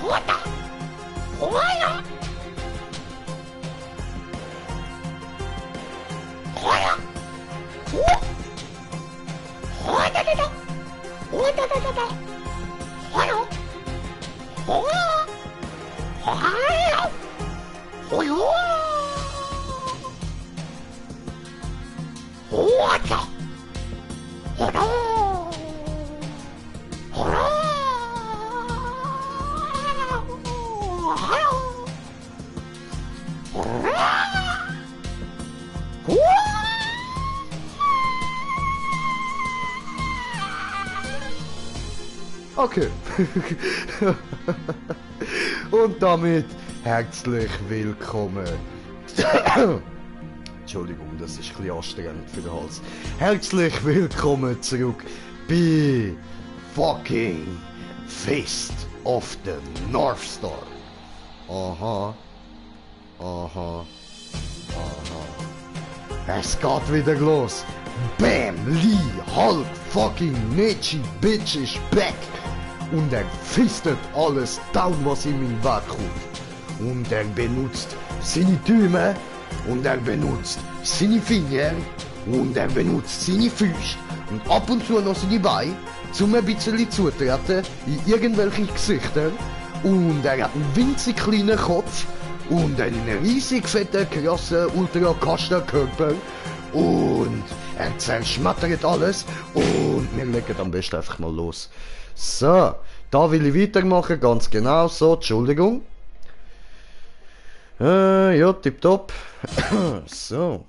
Runter! Runter! Runter! Runter! Okay. Und damit herzlich willkommen. Entschuldigung, das ist ein bisschen anstrengend für den Hals. Herzlich willkommen zurück bei fucking Fist of the North Star. Aha. Aha. Aha. Es geht wieder los. Bam! Lee, Hulk, fucking Nechi, Bitch ist back! Und er fistet alles down, was ihm in den Weg kommt. Und er benutzt seine Däume, und er benutzt seine Finger, und er benutzt seine Füße, und ab und zu noch seine Beine, um ein bisschen zutreten in irgendwelche Gesichter. Und er hat einen winzig kleinen Kopf, und einen riesig fetten, krassen, ultra-Kasten-Körper. Und er zerschmettert alles und wir legen am besten einfach mal los. So, da will ich weitermachen, ganz genau so, Entschuldigung. Ja, tipptopp. So.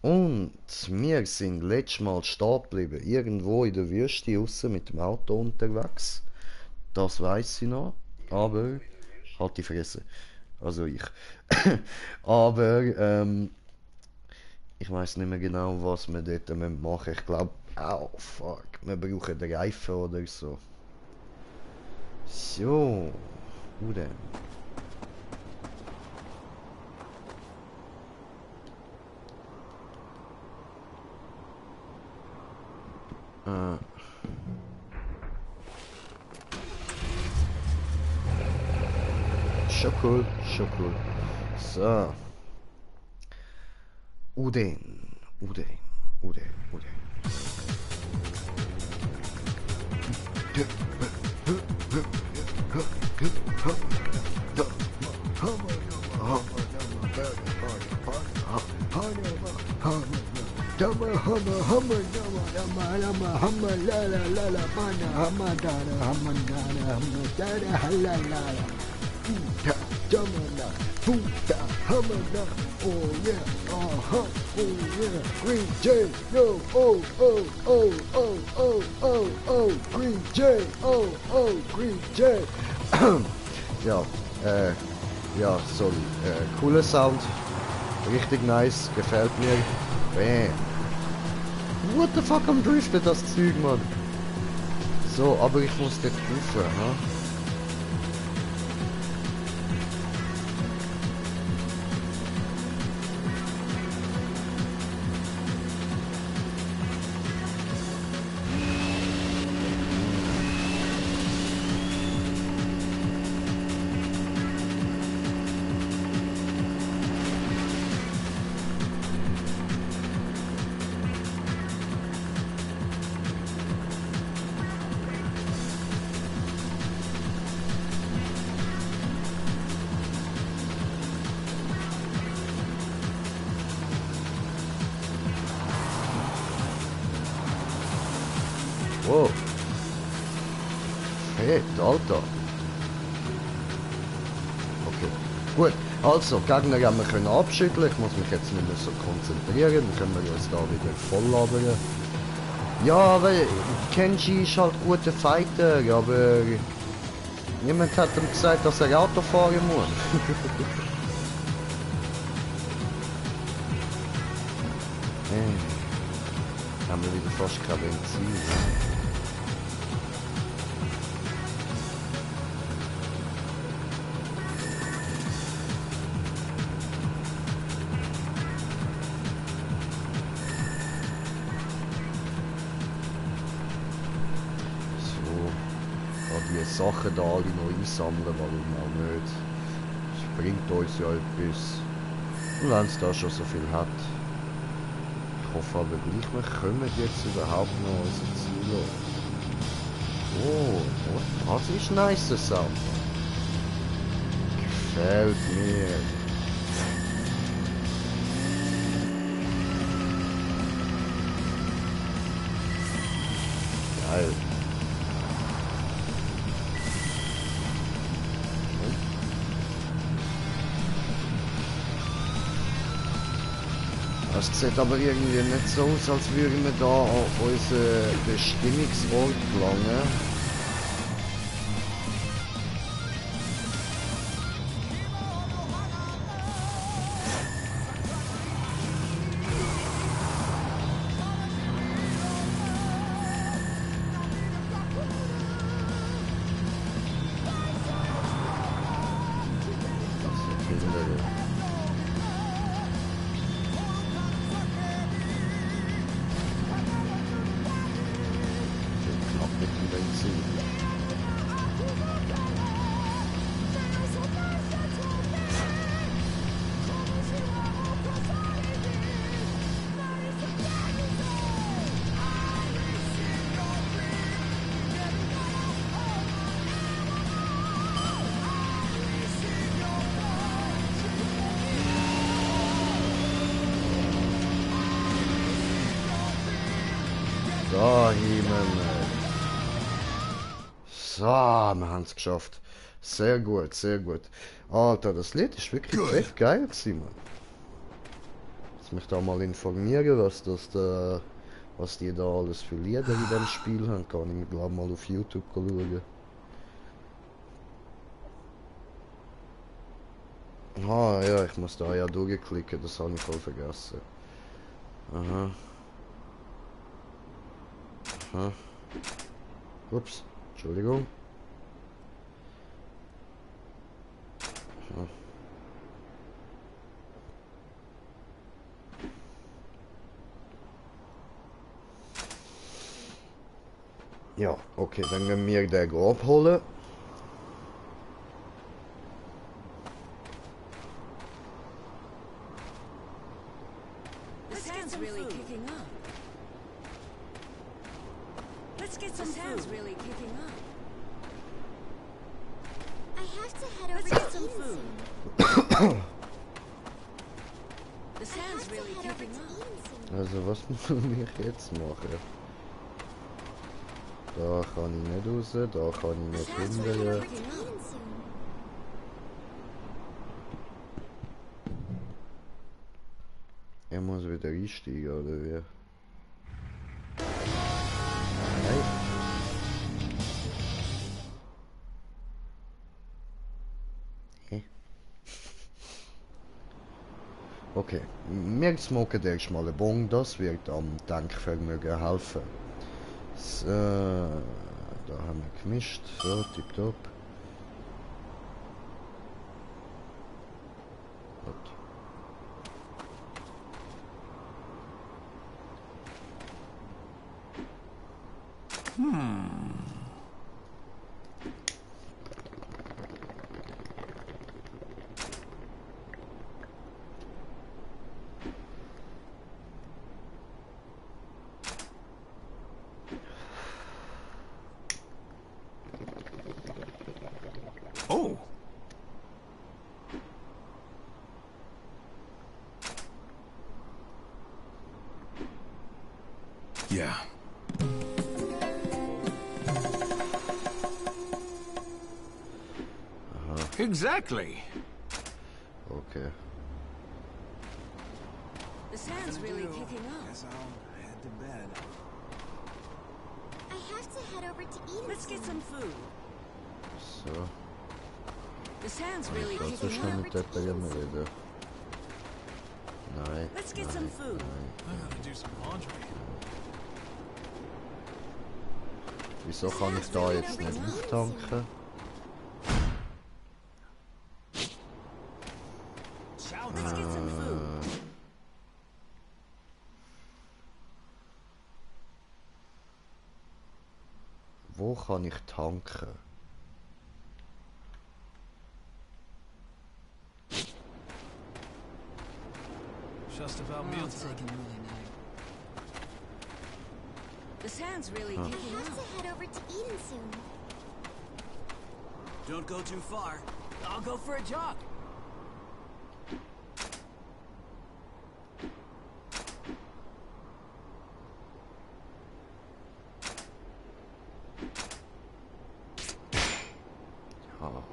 Und wir sind letztes Mal stehen geblieben, irgendwo in der Wüste aussen mit dem Auto unterwegs. Das weiss ich noch, aber halt die Fresse. Also ich. Aber, ich weiß nicht mehr genau, was wir dort machen müssen. Ich glaube, oh fuck, wir brauchen den Reifen oder so. So, wo denn? Schon cool, schon cool. So. Uden. Oh yeah, oh yeah, Green J, yo, oh, Green J, Green J. Ja, ja, sorry, cooler Sound, richtig nice, gefällt mir. Bam. What the fuck am Driften das Zeug, Mann? So, aber ich muss dort rauf, ne? Wow. Fett, Alter. Okay. Gut, also, Gegner haben wir können abschütteln. Ich muss mich jetzt nicht mehr so konzentrieren. Dann können wir uns da wieder voll labern. Ja, weil Kenji ist halt guter Fighter, aber niemand hat ihm gesagt, dass er Auto fahren muss. Haben wir wieder fast kein Benzin. die Sachen da alle noch einsammeln, warum auch nicht. Es bringt uns ja etwas. Und wenn es da schon so viel hat. Ich hoffe aber gleich, wir kommen jetzt überhaupt noch an unser Ziel an. Oh, das ist nice Sound. Gefällt mir. Geil. Das sieht aber irgendwie nicht so aus, als würden wir da auf unseren Bestimmungsort gelangen. Da Himmel. So, wir haben es geschafft. Sehr gut, sehr gut. Alter, das Lied ist wirklich fett geil gewesen, Mann. Lass mich da mal informieren, was die da alles für Lieder in dem Spiel haben. Kann ich mir glaube mal auf YouTube schauen. Ah ja, ich muss da ja durchklicken, das habe ich voll vergessen. Aha. Aha. Ups, Entschuldigung. Aha. Ja, okay, dann gehen wir den abholen. Also was muss ich jetzt machen? Da kann ich nicht raus, da kann ich nicht hindern. Er muss wieder einsteigen, oder wie? Nein. Hä? Okay, wir smoken erstmal einen Bon, das wird am Denkvermögen helfen. So, da haben wir gemischt, so, tipptopp. Oh. Yeah. Exactly. Okay. The sand's really kicking up. Guess I'll head to bed. I have to head over to Eden. Let's get some food. So. The sand's really Ich kann so kicking schnell up. mit der Person reden. Nein. Let's get nein, some food. Nein. I gotta do some laundry. Wieso kann ich da jetzt nicht auftanken? Let's get some food. Wo kann ich tanken? just about Oh, it's mealtime. taking really night. The sand's really I kicking have to up. head over to Eden soon. Don't go too far. I'll go for a jog. Ja,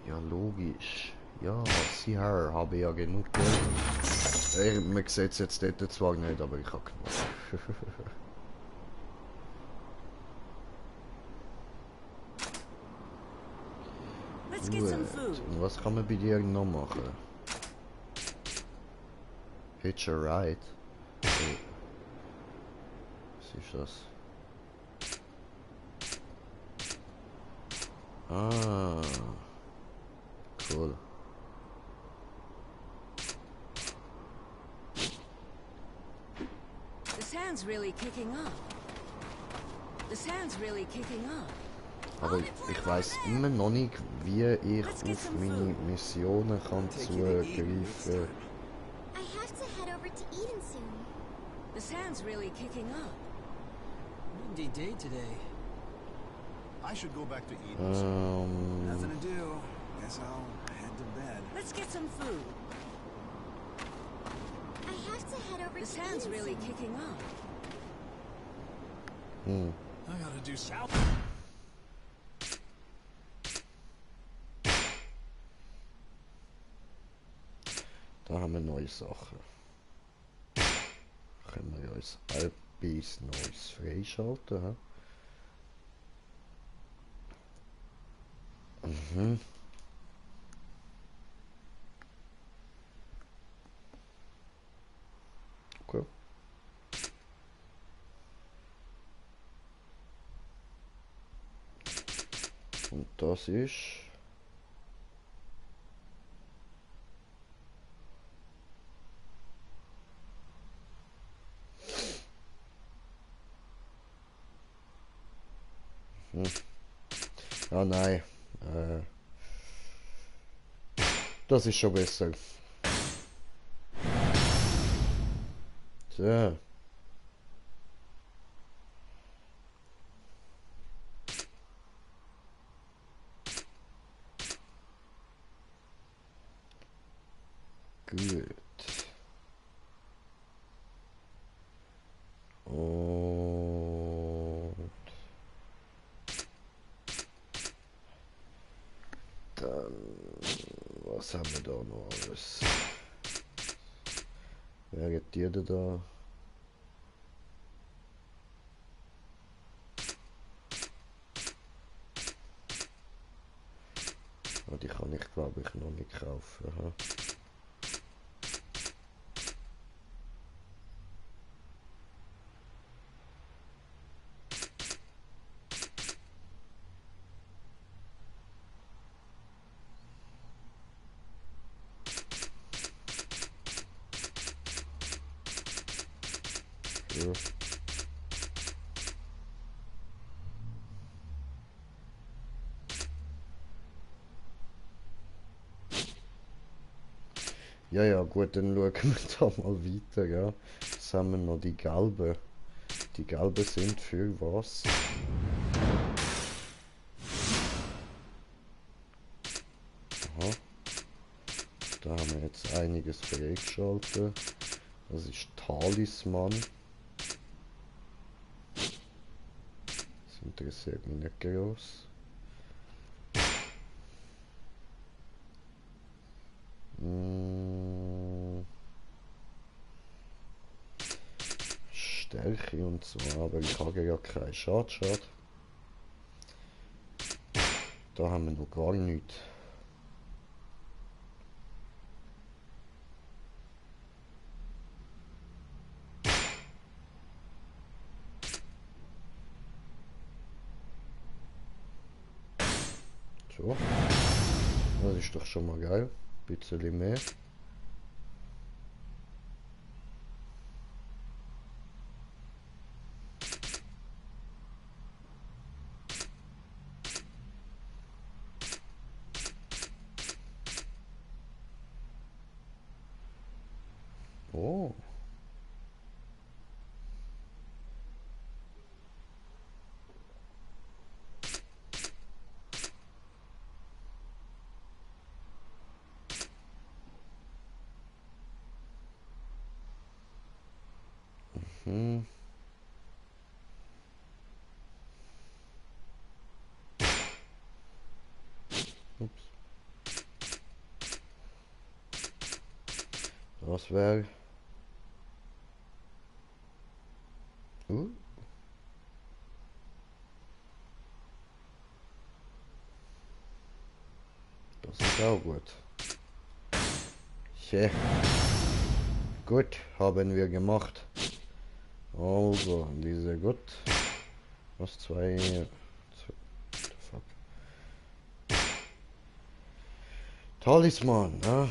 ja logisch. Ja, sicher habe ich ja genug Geld. Man sieht es jetzt dort zwar nicht, aber ich habe genug. Let's get some Gut. food. Und was kann man bei dir noch machen? Hitch a ride. Oh. Was ist das? Ah. Cool. The sand's really kicking up. The sand's really kicking up. Aber ich weiß immer noch nicht, wie ich auf meine Missionen kann zugreifen. I have to head over to Eden soon. The sand's really kicking up. Windy day today. I should go back to Eden soon. Ähm, Nothing to do. Guess I'll head to bed. Let's get some food. I have to head over The to sand's Eden really soon. kicking up. I gotta do south. da haben wir neue Sachen. Können wir uns etwas Neues freischalten. He? Mhm. Okay. Und das ist... Ah nein. Das ist schon besser. So. Gut. Und dann, was haben wir da noch alles? Wer hat die denn da? Oh, die kann ich glaube ich noch nicht kaufen. Aha. Ja. Ja, ja, gut, dann schauen wir da mal weiter, ja. Jetzt haben wir noch die gelben. Die gelben sind für was? Aha. Da haben wir jetzt einiges freigeschaltet. Das ist Talisman. Das interessiert mich nicht groß. Stärke und zwar, aber ich habe ja keinen Schad. Da haben wir noch gar nichts. So. Das ist doch schon mal geil. Ein bisschen mehr. Was wäre? Das ist auch gut. Yeah. Gut, haben wir gemacht. Also, diese gut. Was zwei fuck. Talisman, ne?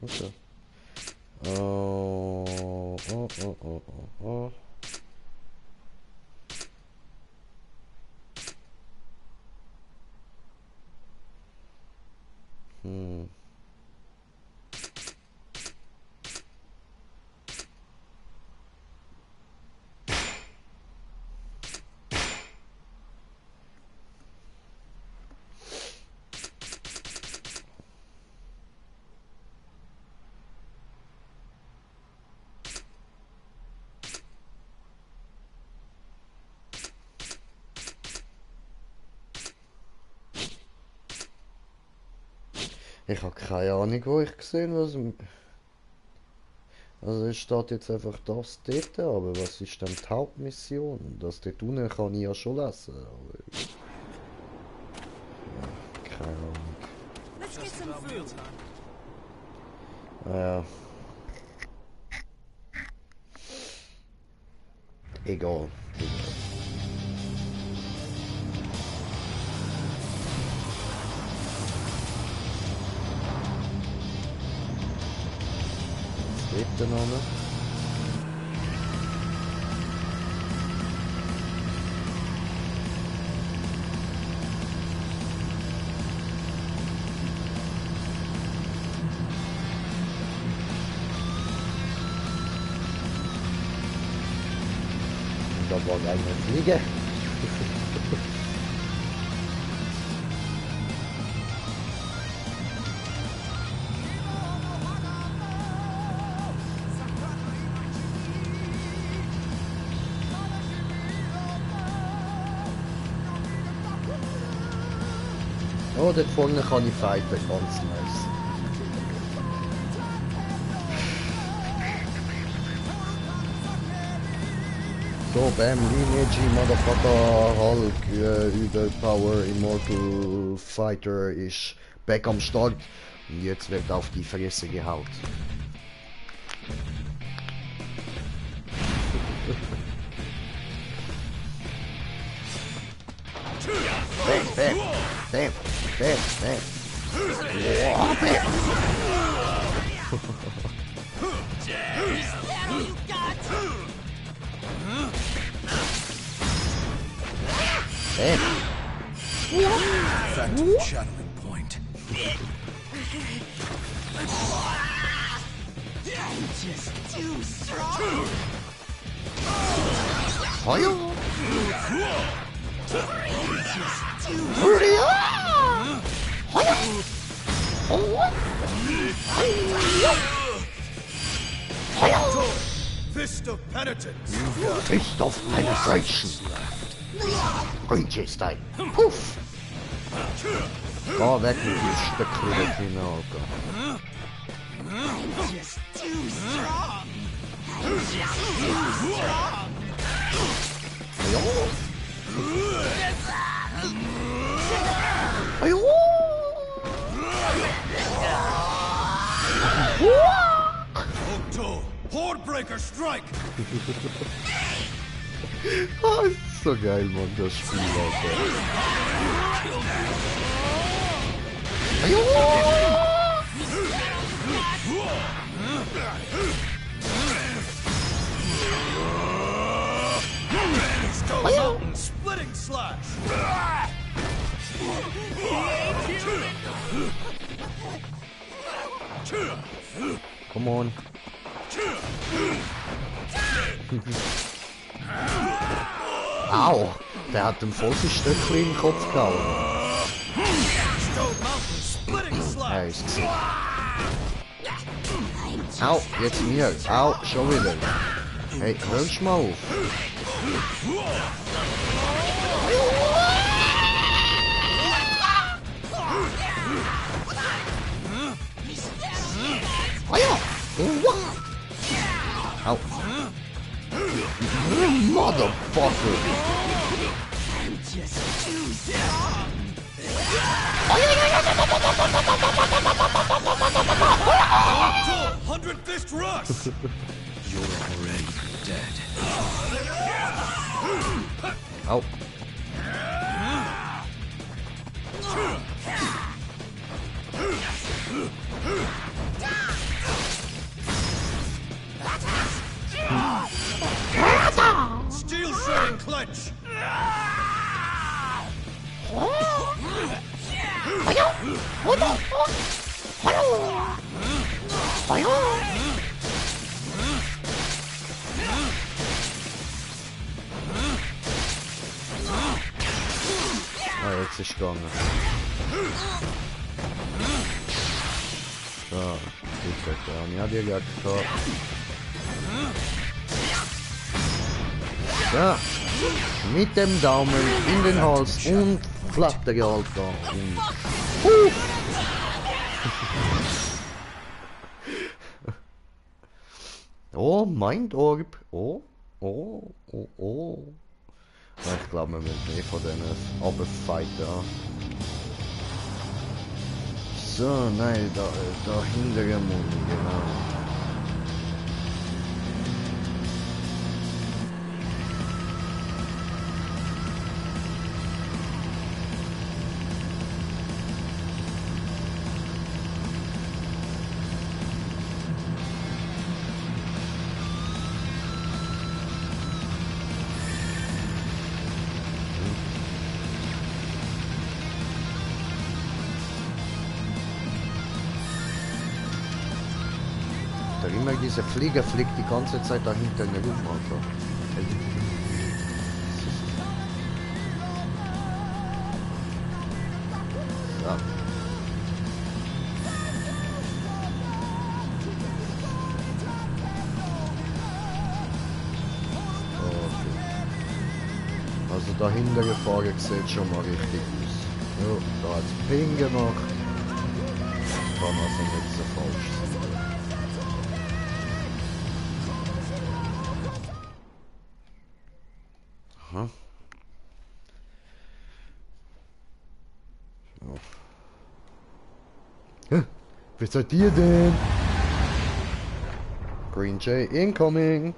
Okay. Oh. Ich habe keine Ahnung, wo ich gesehen was. Also es steht jetzt einfach das dort, aber was ist denn die Hauptmission? Das dort unten kann ich ja schon lesen. Aber ja, keine Ahnung. Let's get some food. Naja. Egal. Der Name. Da war eine Fliege. Oh, dort vorne kann ich fighten, ganz nice. So, bam, Lineage, Motherfucker, Hulk, Überpower, Immortal Fighter ist back am Start und jetzt wird auf die Fresse gehaut. Bam, bam, bam, bam, bam. Oh, bam. Bam. Phantom channeling point. Just too strong. Feuer. Fist of penitence. Fist of penetration. Reaches dein. Puff. Oh, weg mit dem Stückchen da drin, Alter. Just too strong. Just too strong. Ajo. Okto, Hordebreaker strike. Oh, ist so geil, Mann, das Spiel, Alter. Mountain splitting slash. Come on. Au, der hat dem vollen Stöckchen in den Kopf gehauen. Er ist gesehen. Au, jetzt mir. Au, schon wieder. Hey, hörst mal auf. Oh ja! Au. Motherfucker! 100 Fist Rush! You're already dead. Au. Steel Shard Clench! Ah, jetzt ist gegangen. So, gut, ja, die Jagd gehabt. So, mit dem Daumen in den Hals und flattert halt da. Oh, Mind Orb. Oh, oh, oh, oh. Ich glaube, wir müssen eh von denen runterfighten. So, nein, da hinterher muss ich, genau. Immer dieser Flieger fliegt die ganze Zeit dahinter in der Luft, Alter. Ja. Okay. Also dahinter gefahren sieht schon mal richtig aus. Ja, da hat es Ping gemacht. Kann also nicht so falsch sein. Aha. So. Hä? Wer seid ihr denn? Green Jay incoming!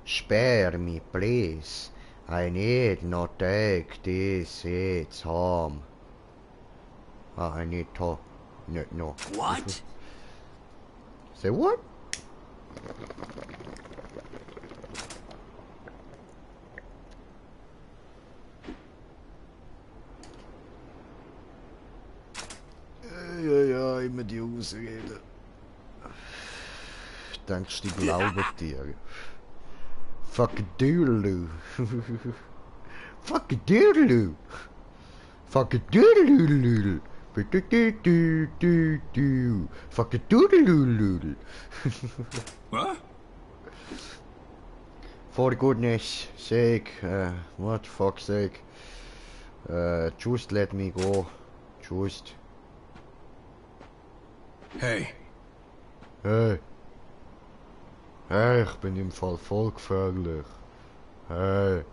Spare me, please. I need not take this. It's harm. I need to. No. What? Say what? Ja, immer die Ausrede. Denkst du, die glauben dir? Fuck a doodaloo. Fuck a doodaloo. Fuck a doodaloo. Fuck a doodaloo. What? For goodness sake, what fuck's sake? Just let me go. Just. Hey. Hey. Hey, ich bin im Fall voll gefährlich. Hey.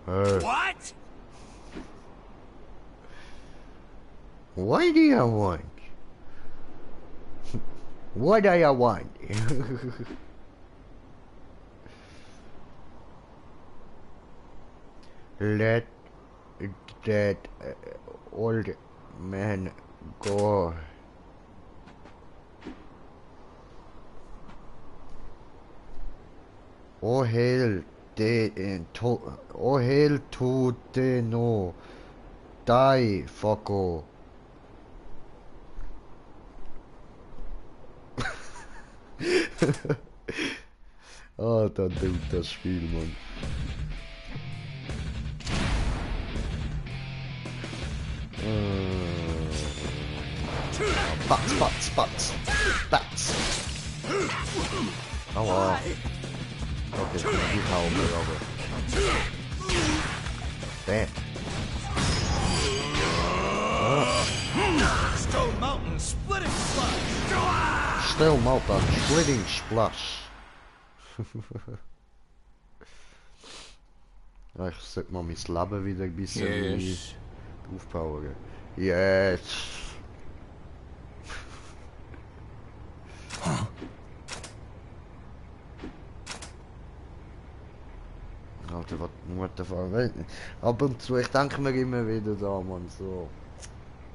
Hey. What? What do you want? What do you want? Let that old man go. Oh hell, oh hell to the no. Die, fucko. Alter, Dude, das Spiel, Mann. Batz, batz, batz. Batz. Aua. Okay, die hauen wir aber. Bam. Stone Mountain, splitting splash! Still Mountain, splitting splash. Ja, ich sollte mal mein Leben wieder ein bisschen aufbauen. Yes. Alter, what the fuck? Ab und zu, ich denke mir immer wieder da, man, so.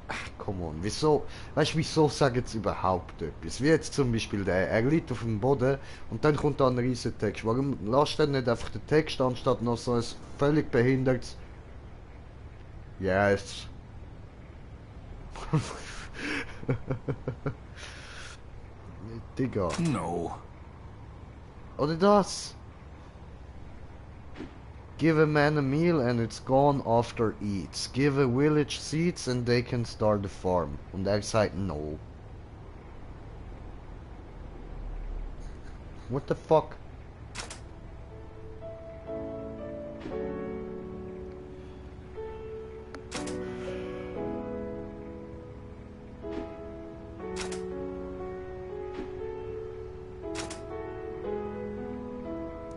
Ach, come on, wieso, weißt du, wieso sagen sie überhaupt etwas? Wie jetzt zum Beispiel er liegt auf dem Boden und dann kommt da ein riesen Text. Warum lasst ihr nicht einfach den Text anstatt noch so ein völlig behindertes Yes. Digga. No. Oder das? Give a man a meal and it's gone after eats. Give a village seeds and they can start a farm. Und er sagt no. What the fuck?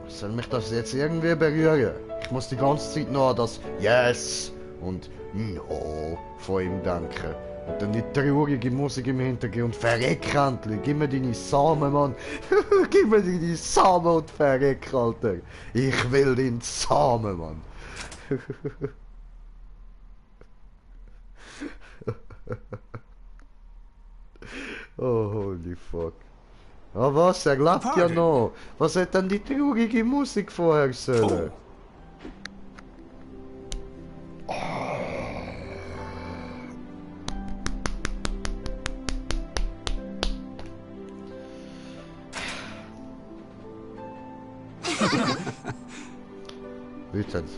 Soll mich das jetzt irgendwie berühren? Ich muss die ganze Zeit noch an das Yes und No von ihm denken. Und dann die traurige Musik im Hintergrund. Verreck endlich, gib mir deine Samen, Mann. Gib mir deine Samen und verreck, Alter. Ich will den Samen, Mann. Oh, holy fuck. Ah was, er lebt ja noch. Was hat denn die traurige Musik vorher sollen? Wütend.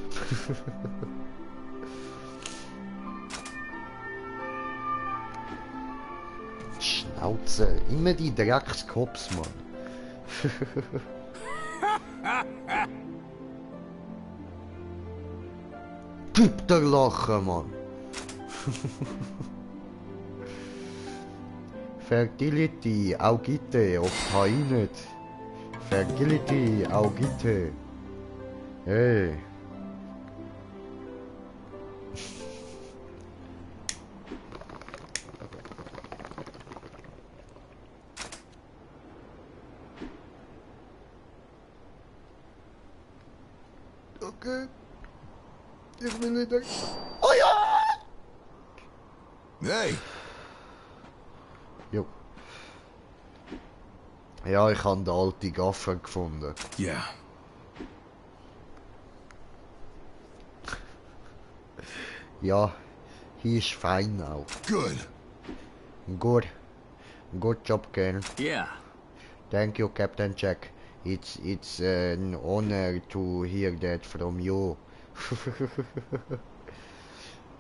Schnauze, immer die Dreckskops, Mann. Gib der Lachen, Mann. Fertility, Augite, oft nicht. Fertility, Augite. Hey. Okay. Ich will nicht. Oh ja! Hey! Jo. Ja, ich habe den alten Gaffer gefunden. Yeah. Ja, he is fine now. Good. Good. Good job, Ken. Yeah. Thank you, Captain Jack. It's an honor to hear that from you.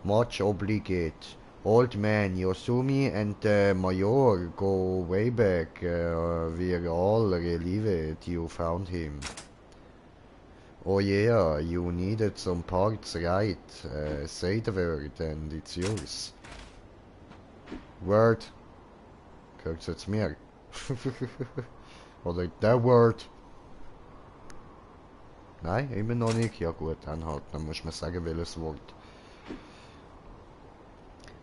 Much obligate. Old man, Yosumi and Major go way back. We're all relieved you found him. Oh yeah, you needed some parts, right? Say the word and it's yours. Word. Gehört jetzt mir. Oder der Word. Nein, immer noch nicht. Ja gut, dann halt. Dann muss man sagen, welches Wort.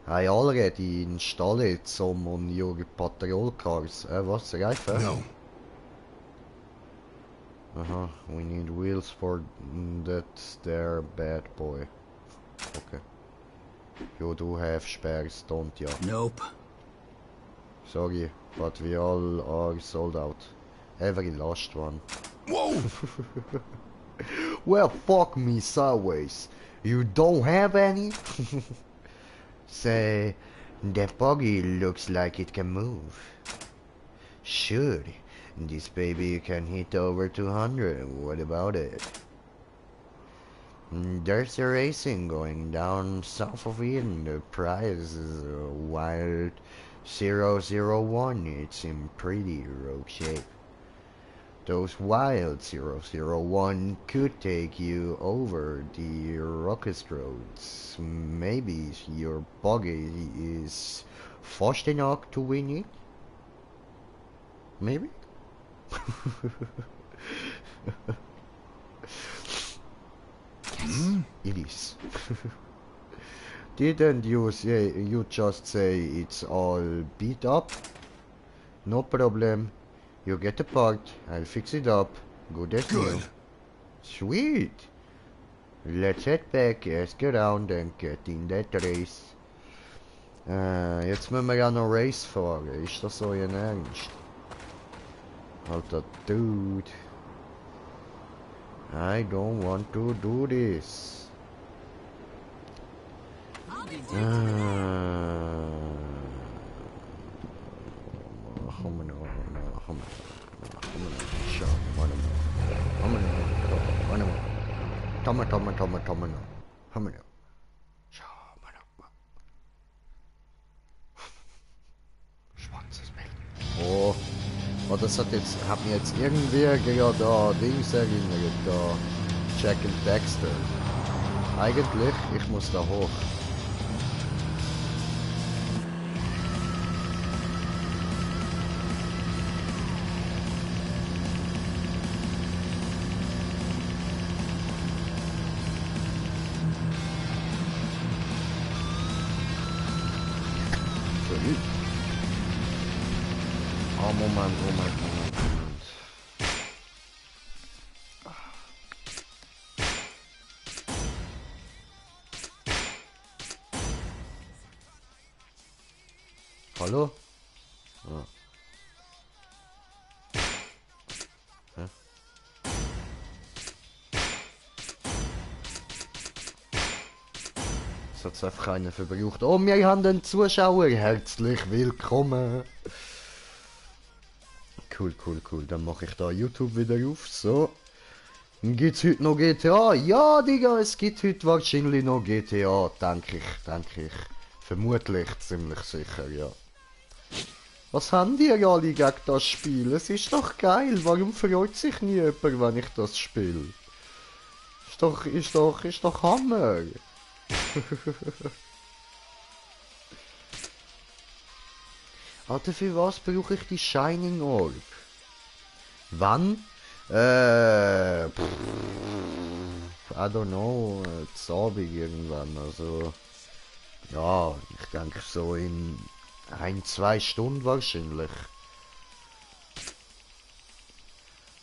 I already installed some on your patrol cars. Was? Reifen? No. Uh-huh, we need wheels for that there bad boy. Okay. You do have spares, don't you? Nope. Sorry, but we all are sold out. Every last one. Whoa! Well, fuck me sideways. You don't have any? Say, that buggy looks like it can move. Sure, This baby can hit over 200. What about it? There's a racing going down south of Eden. The prize is a wild 001. It's in pretty rogue shape. Those wild 001 could take you over the rockest roads. Maybe your buggy is fast enough to win it? Maybe? It is. Didn't you say, you just say it's all beat up? No problem. You get the part, I'll fix it up. Good as new. Sweet. Let's head back, ask around and get in that race. Jetzt müssen wir ja noch Race fahren. Ist das so ein Ernst? Alter Dude. I don't want to do this. Oh, oh, das hat mir jetzt irgendwer gerade da Dings erinnert, da Jack and Dexter. Eigentlich, ich muss da hoch. Oh, Moment. Hallo? Ah. Hä? Das hat's einfach keiner verbraucht. Oh, wir haben den Zuschauer. Herzlich willkommen. Cool. Dann mache ich da YouTube wieder auf. So. Gibt's heute noch GTA? Ja, Digga, es gibt heute wahrscheinlich noch GTA. Denke ich. Vermutlich, ziemlich sicher, ja. Was haben die alle gegen das Spiel? Es ist doch geil. Warum freut sich nie jemand, wenn ich das spiele? Ist doch Hammer. Alter, für was brauche ich die Shining Orb? Wann? I don't know, zu Abend irgendwann, also... Ja, ich denke so in 1-2 Stunden wahrscheinlich.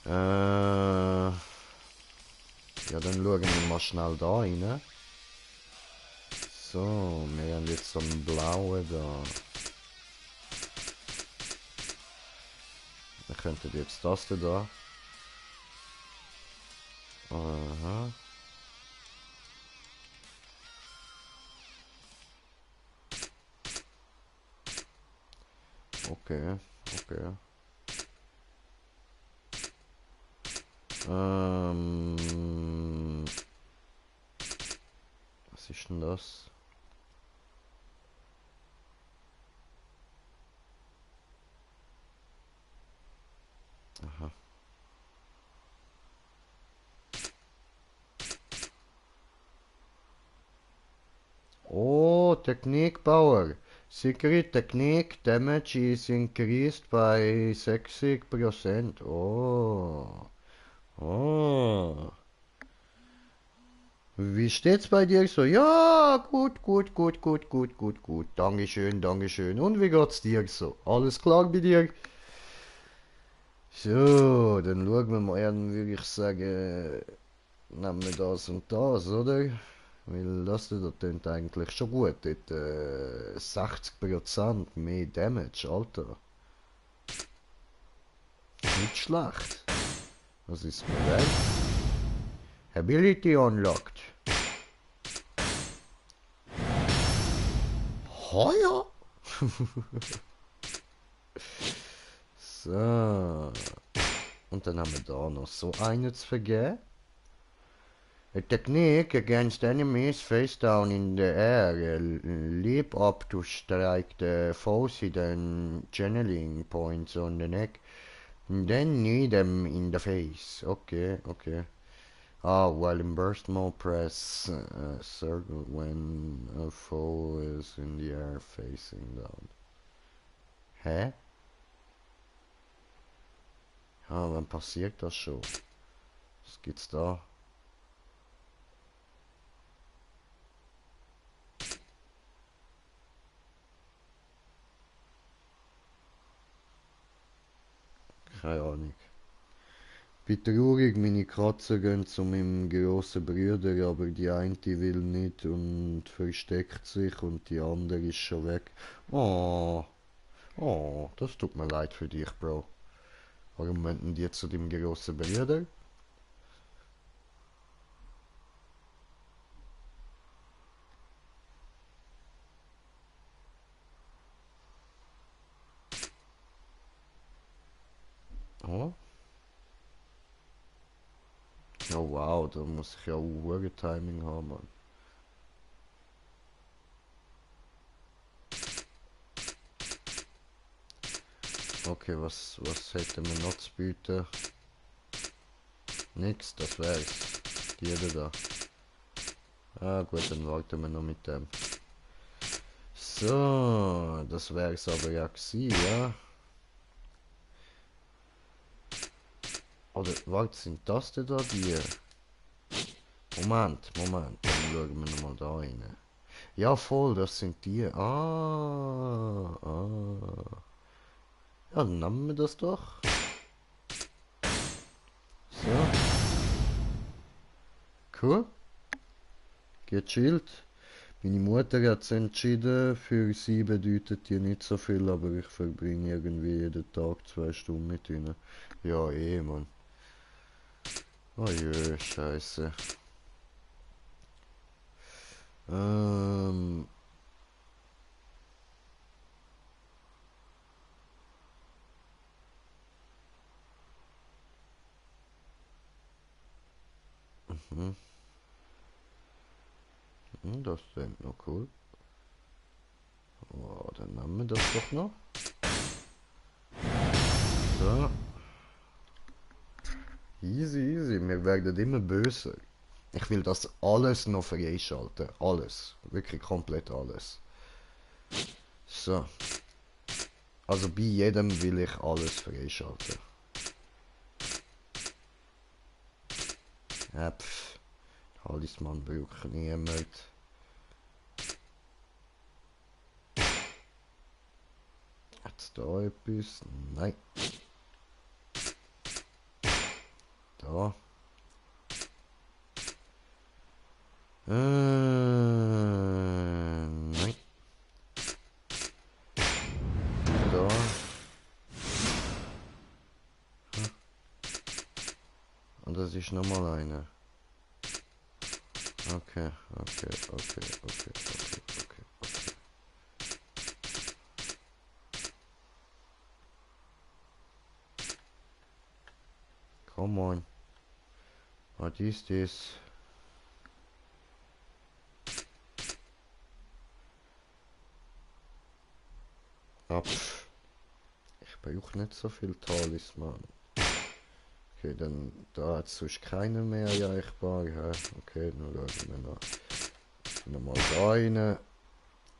Ja, dann schauen wir mal schnell da rein. So, wir haben jetzt so einen blauen da. Wir könnten jetzt das da. Aha. Okay. Was ist denn das? Aha. Oh, Technikbauer. Secret technique damage is increased by 60%. Oh. Wie steht's bei dir so? Ja, gut. Dankeschön. Und wie geht's dir so? Alles klar bei dir? So, dann schauen wir mal an, würde ich sagen, nehmen wir das und das, oder? Weil das da tönt eigentlich schon gut. Dort 60% mehr Damage, Alter. Nicht schlecht. Was ist bereit? Ability unlocked. Heuer! So. Und dann haben wir da noch so einen zu vergeben. A technique against enemies face down in the air. Leap up to strike the foes hidden channeling points on the neck. Then knee them in the face. Okay, okay. Ah, while in burst mode, press circle when a foe is in the air facing down. Hä? Ah, wann passiert das schon? Was gibt's da? Keine Ahnung. Bin traurig, meine Katze gehen zu meinem grossen Bruder, aber die eine will nicht und versteckt sich und die andere ist schon weg. Oh, oh, das tut mir leid für dich, Bro. Warum wenden die zu dem grossen Bruder? Oh. Oh wow, da muss ich ja auch Timing haben, Mann. Okay, was hätten wir noch zu bieten? Nix, das wär's. Die da. Ah gut, dann warten wir noch mit dem. So, das wär's aber ja gewesen, ja. Oder, warte, sind das denn da die? Moment, dann schauen wir nochmal da rein. Ja voll, das sind die. Ah. Ja, dann nehmen wir das doch. So. Cool. Gechillt. Meine Mutter hat es entschieden, für sie bedeutet die nicht so viel, aber ich verbringe irgendwie jeden Tag 2 Stunden mit ihnen. Ja, Mann. Oh je, scheiße. Das ist noch cool. Oh, dann nehmen wir das doch noch. So. Easy. Wir werden immer böser. Ich will das alles noch freischalten. Alles. Wirklich komplett alles. So. Also bei jedem will ich alles freischalten. Ja, Talisman braucht niemand. Hat's da etwas? Nein. Da. Nein. Da. Und das ist nochmal eine. Okay. Come on. What is this? Ich brauche nicht so viel Talisman. Okay, dann da hat es sonst keiner mehr erreichbar. Ja, okay, dann schauen wir nochmal da rein.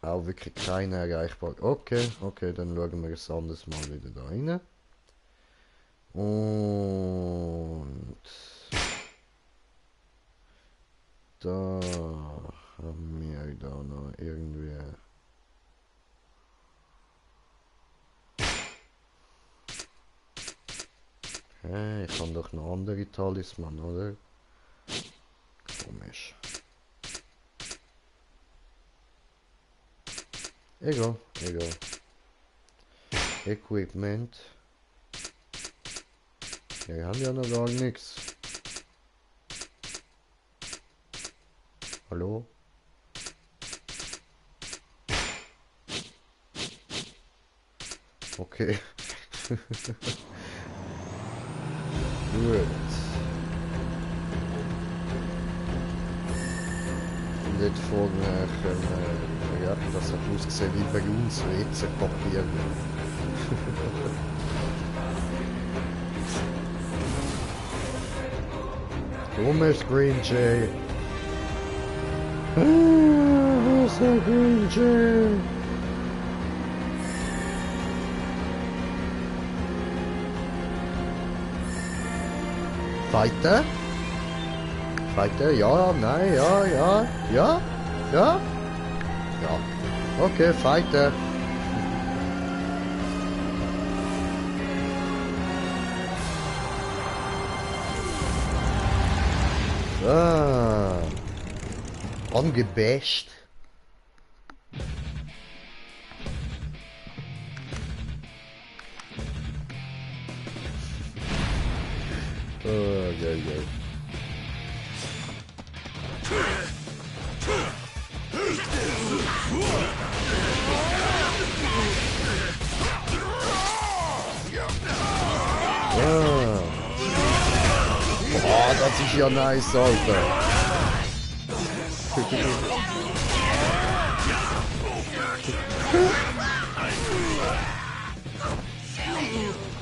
Auch wirklich keiner erreichbar. Okay, dann schauen wir es anders mal wieder da rein. Und da haben wir da noch irgendwie. Hey, ich habe doch noch andere Talisman, oder? Komisch. Egal. Equipment. Wir haben ja noch gar nichts. Hallo? Okay. Gut. Nicht vorne können. Ja, das hat ausgesehen wie bei uns WC-Papier. Dummes Green Jay. Wo ist der Green Jay? Weiter? Weiter? Ja, nein, ja, ja, ja, ja, ja. Okay, weiter. Ah, angebasht. Oh, geil, geil. Ah. Boah, das ist ja nice, Alter.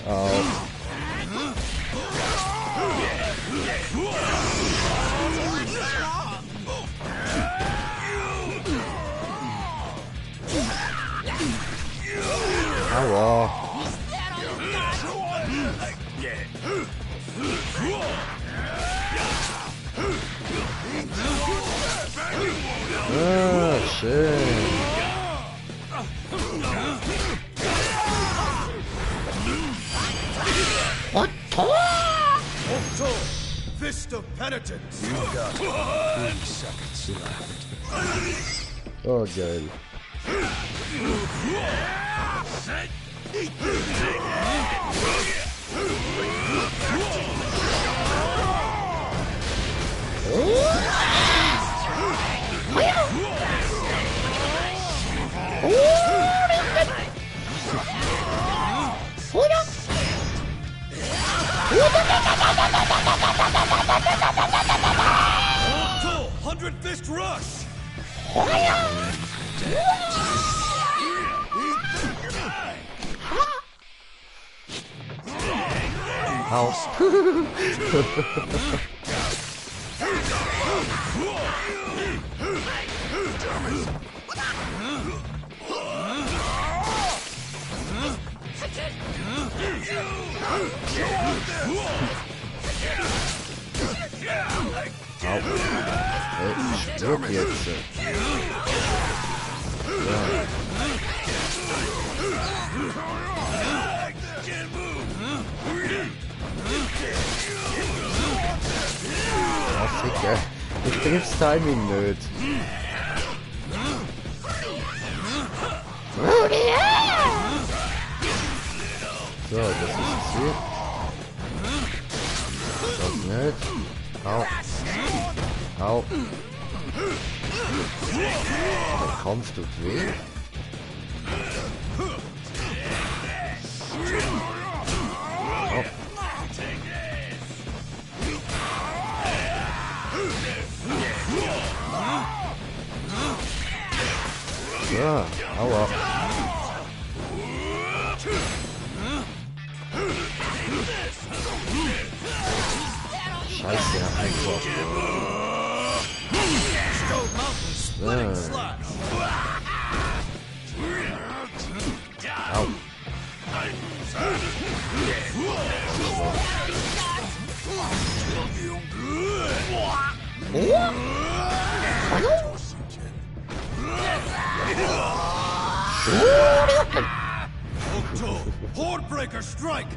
Au. Aua. Ah, schön. What? Octo, Fist of Penitence. You got 3 seconds left. Oh, geil. Octo, 100 Fist Rush. House. Ich stirb jetzt. Ja. Oh, Ficker. Ich triff's Timing nicht. So, das ist passiert. Das nicht. Au. Au. Der Kampf tut weh. Au. Ja, aua. Scheiße, einfach. Au. Octo, Hordebreaker strike.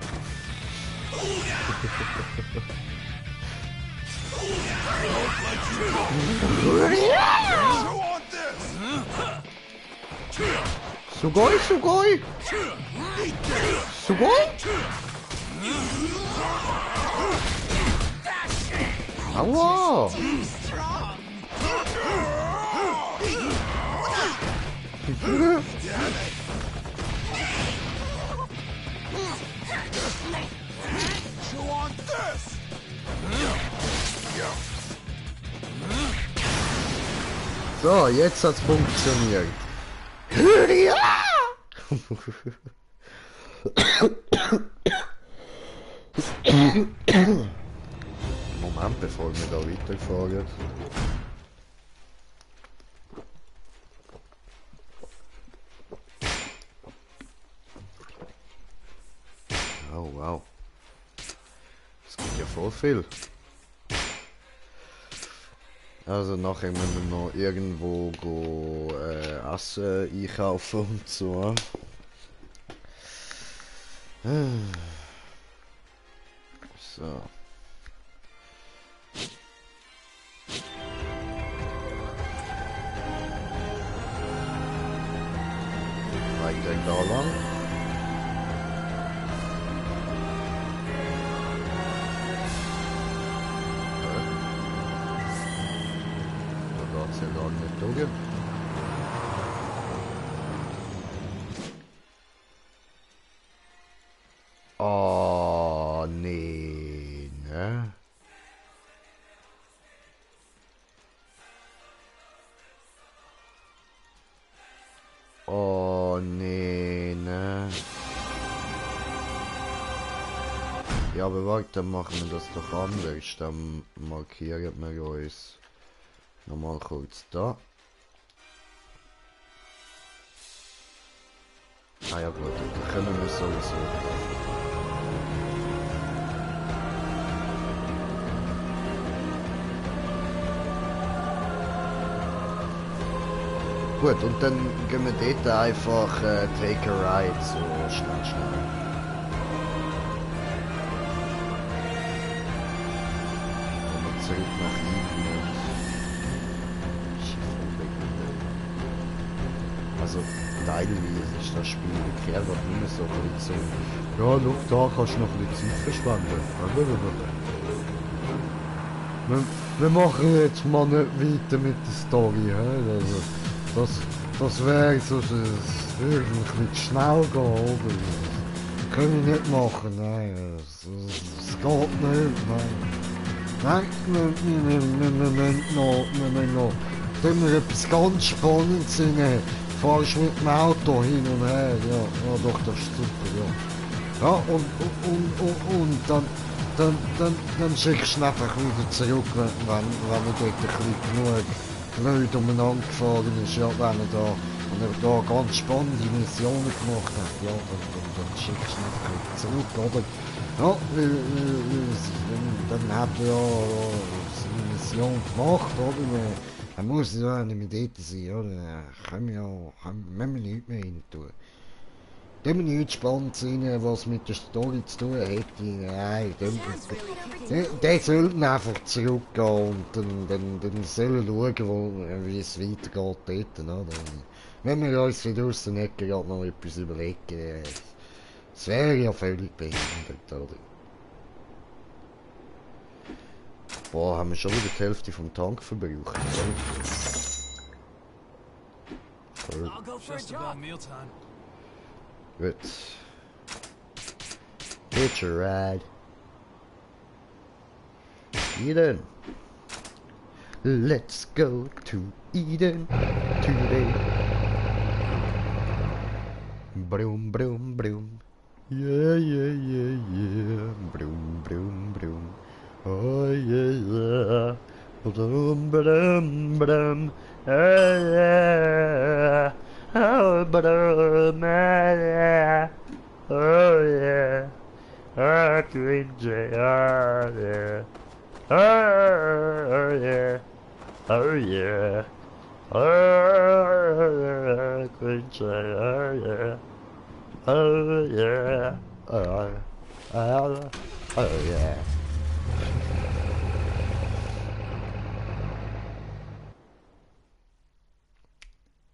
Sugoi, Sugoi! Sugoi? Aua! Chew on this! So, jetzt hat's funktioniert. Moment, bevor wir da weiterfahren. Oh wow. Es gibt ja voll viel. Also nachher müssen wir noch irgendwo go, Essen einkaufen und so. So. Weiter da lang. Da geht's ja gar nicht durch. Oh, nee, ne? Oh, nee, ne? Ja, aber warte, dann machen wir das doch anders. Dann markieren wir uns nochmal kurz da. Ah ja gut, dann können wir sowieso. Gut, und dann gehen wir dort einfach take a ride, so schnell. Und wir zurück nach Eden. Also teilweise ist das Spiel gekehrt, wird nicht mehr so ein bisschen so. Ja, schau, da kannst du noch ein bisschen Zeit verschwenden. Wir machen jetzt mal nicht weiter mit der Story, he? Also, das wäre so, es würde ein bisschen zu schnell gehen, oder? Das können wir nicht machen, nein, es geht nicht, nein. Nein, wir müssen noch, wenn wir etwas ganz Spannendes sehen, fahrst du mit dem Auto hin und her, ja doch, das ist super, ja. Ja, und dann schickst du ihn einfach wieder zurück, wenn er dort ein bisschen genug blöd umeinander gefahren ist, ja, wenn er da ganz spannende Missionen gemacht hat, ja, dann schickst du ihn einfach wieder zurück, oder? Ja, dann hat er ja seine Mission gemacht, oder? Dann muss ja nicht mehr dort sein, oder? Müssen wir nichts mehr rein tun. Dem nicht spannend sein, was mit der Story zu tun hätte. Nein, der soll einfach zurückgehen und dann soll er schauen, wie es weitergeht dort. Oder? Wenn wir uns wieder aus der Ecke gerade noch etwas überlegen, es wäre ja völlig behindert, oder? Boah, haben wir schon wieder die Hälfte vom Tank verbraucht. I'll go for a Just about jog. mealtime. Gut. Hitch a ride. Eden. Let's go to Eden today. Broom, broom, broom. Yeah. Broom, broom, broom. Oh yeah. Broom, broom, broom. Yeah. Oh, broom, yeah. Oh yeah. Oh, Green Jay. Oh yeah. Oh yeah. Oh yeah. Oh, Green Jay. Oh yeah. Oh yeah. Oh yeah.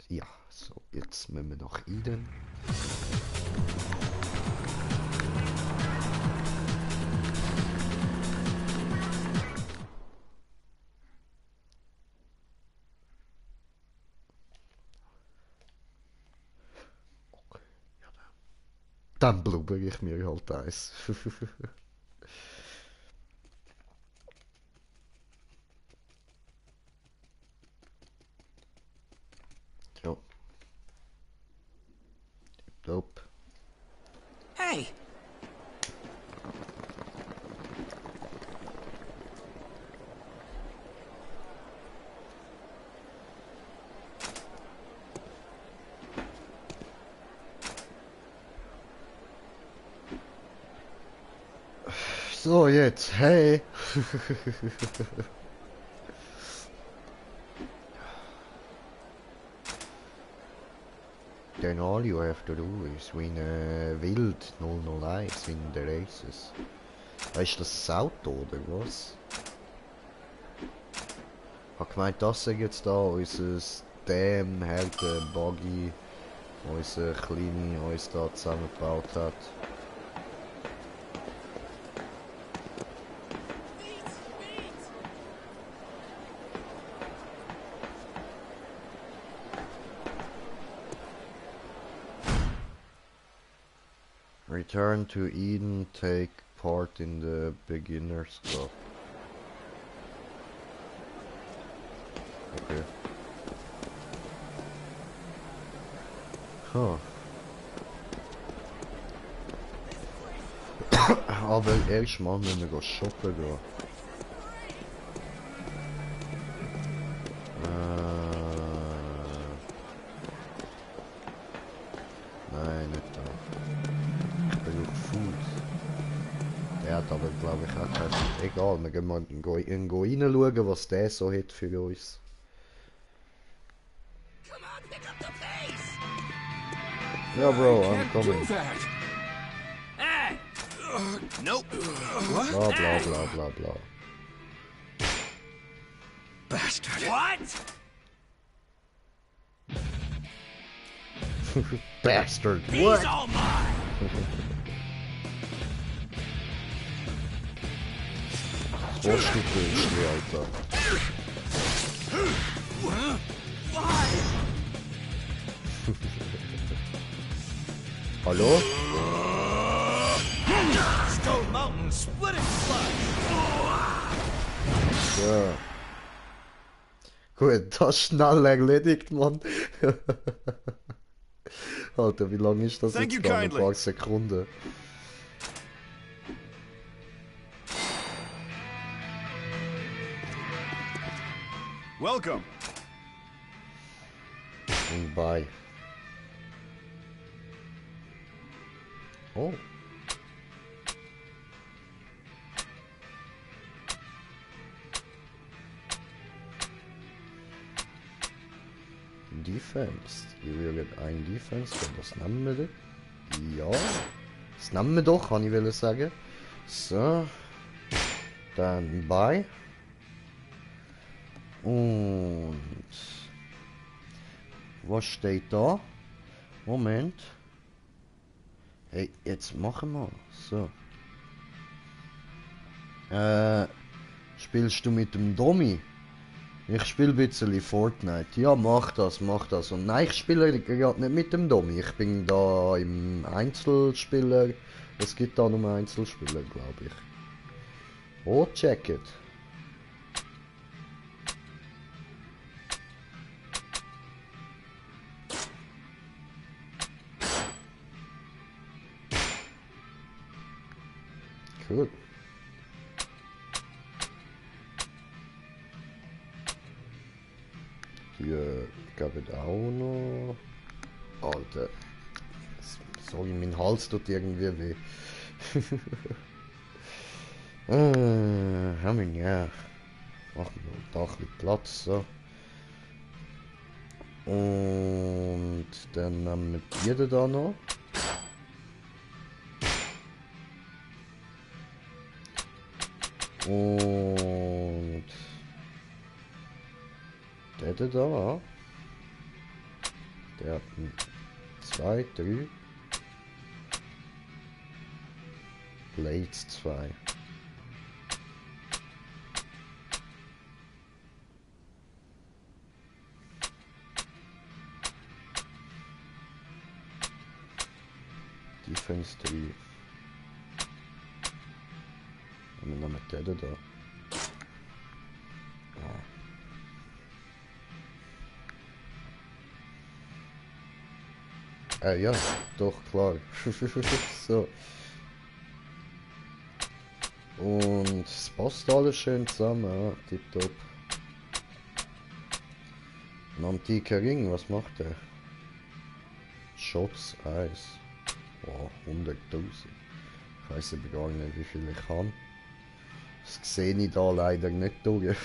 Ja, so, jetzt müssen wir nach Eden. Okay, ja dann blubber ich mir halt eins. Dope. Hey! So, jetzt, hey! Then all you have to do is win Wild 001, win the races. Ist das Auto oder was? Ich hab gemeint, das ist jetzt da unser Dam, Härte, Buggy, unser Kleine uns da zusammengebaut hat. Return to Eden, take part in the beginner's club. Okay. Huh. Aber erst mal müssen wir shoppen gehen. Nein, nicht da. Ich brauche Food. Der hat aber, glaube ich, auch kein... Egal, wir gehen mal reinschauen, was der so hat für uns. Come on, pick up the pace! Ja, Bro, I I'm can't coming. do that. Hey! Nope. Bla bla bla bla bla. Bastard. What? Bastard! He's What? all mine! Was willst du tun, Alter? Hallo? Stone Mountain splitting sludge! Ja. Gut, das ist schnell erledigt, Mann. Alter, wie lange ist das Thank jetzt you gegangen? Ein kindly. paar Sekunden. Welcome. Und bye. Oh. Defense. Hier will ein Defense. Das nehmen wir doch. Ja. Das nehmen wir doch, kann ich will sagen. So. Dann bye. Und was steht da? Moment. Hey, jetzt machen wir. So. Spielst du mit dem Domi? Ich spiele ein bisschen Fortnite. Ja, mach das, mach das. Und nein, ich spiele gerade nicht mit dem Domi. Ich bin da im Einzelspieler. Es gibt da nur Einzelspieler, glaube ich. Oh, check it. Gut. Die gab es auch noch. Alter. Sorry, mein Hals tut irgendwie weh. Haben wir ja. Machen wir da ein bisschen Platz. So. Und dann nehmen wir die da noch. Und der da, der hat 2, 3 Blades 2. Defense 3. Und dann haben wir den da. Ah. Ja, doch, klar. So. Und es passt alles schön zusammen, ja, tipptopp. Ein antiker Ring, was macht der? Shots Eis. Wow, 100.000. Ich weiß aber gar nicht, wie viel ich kann. Das sehe ich da leider nicht durch.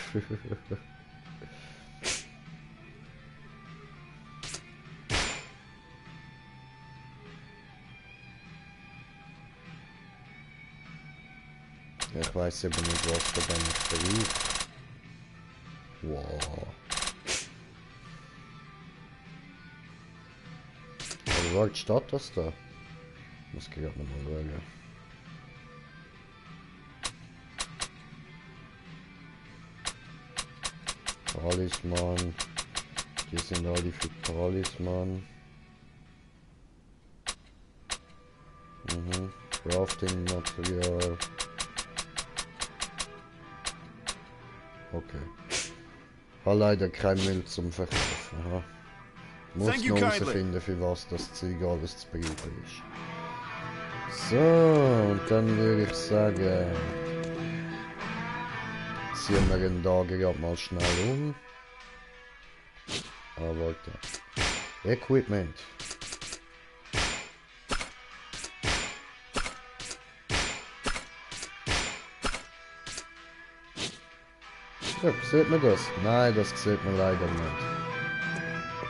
Ich weiß aber nicht, was da dann braucht. Wow. Aber warte, steht das da? Muss ich gerade noch mal schauen. Talisman. Die sind alle für Talisman. Crafting Material. Okay. Habe leider kein Müll zum Verkaufen. Aha. Muss Thank you noch kindly. herausfinden, für was das Zeug alles zu brauchen ist. So, und dann würde ich sagen, ziehen wir den Tag gerade mal schnell um. Ah, warte. Equipment. Ja, sieht man das? Nein, das sieht man leider nicht.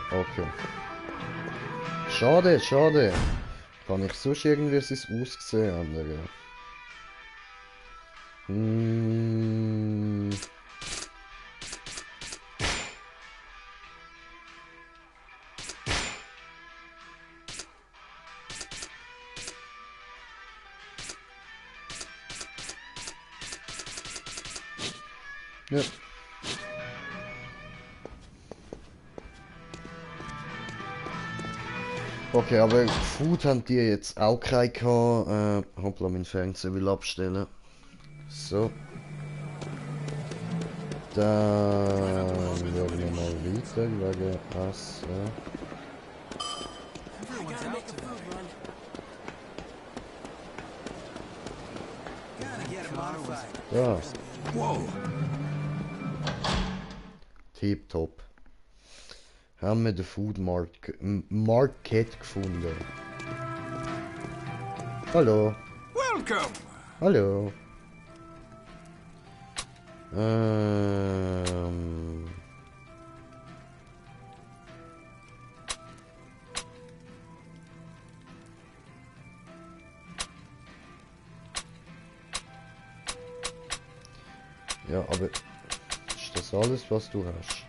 Okay. Schade, schade. Kann ich sonst irgendwie sein Aussehen ändern? Ja. Okay, aber Food haben die jetzt auch keinen gehabt. Hoppla, mein Fernseher will abstellen. So. Dann schauen wir mal weiter wegen Essen. Ja. Whoa. Tipptopp. Haben wir den Food Market gefunden. Hallo. Welcome. Hallo. Ja, aber ist das alles, was du hast?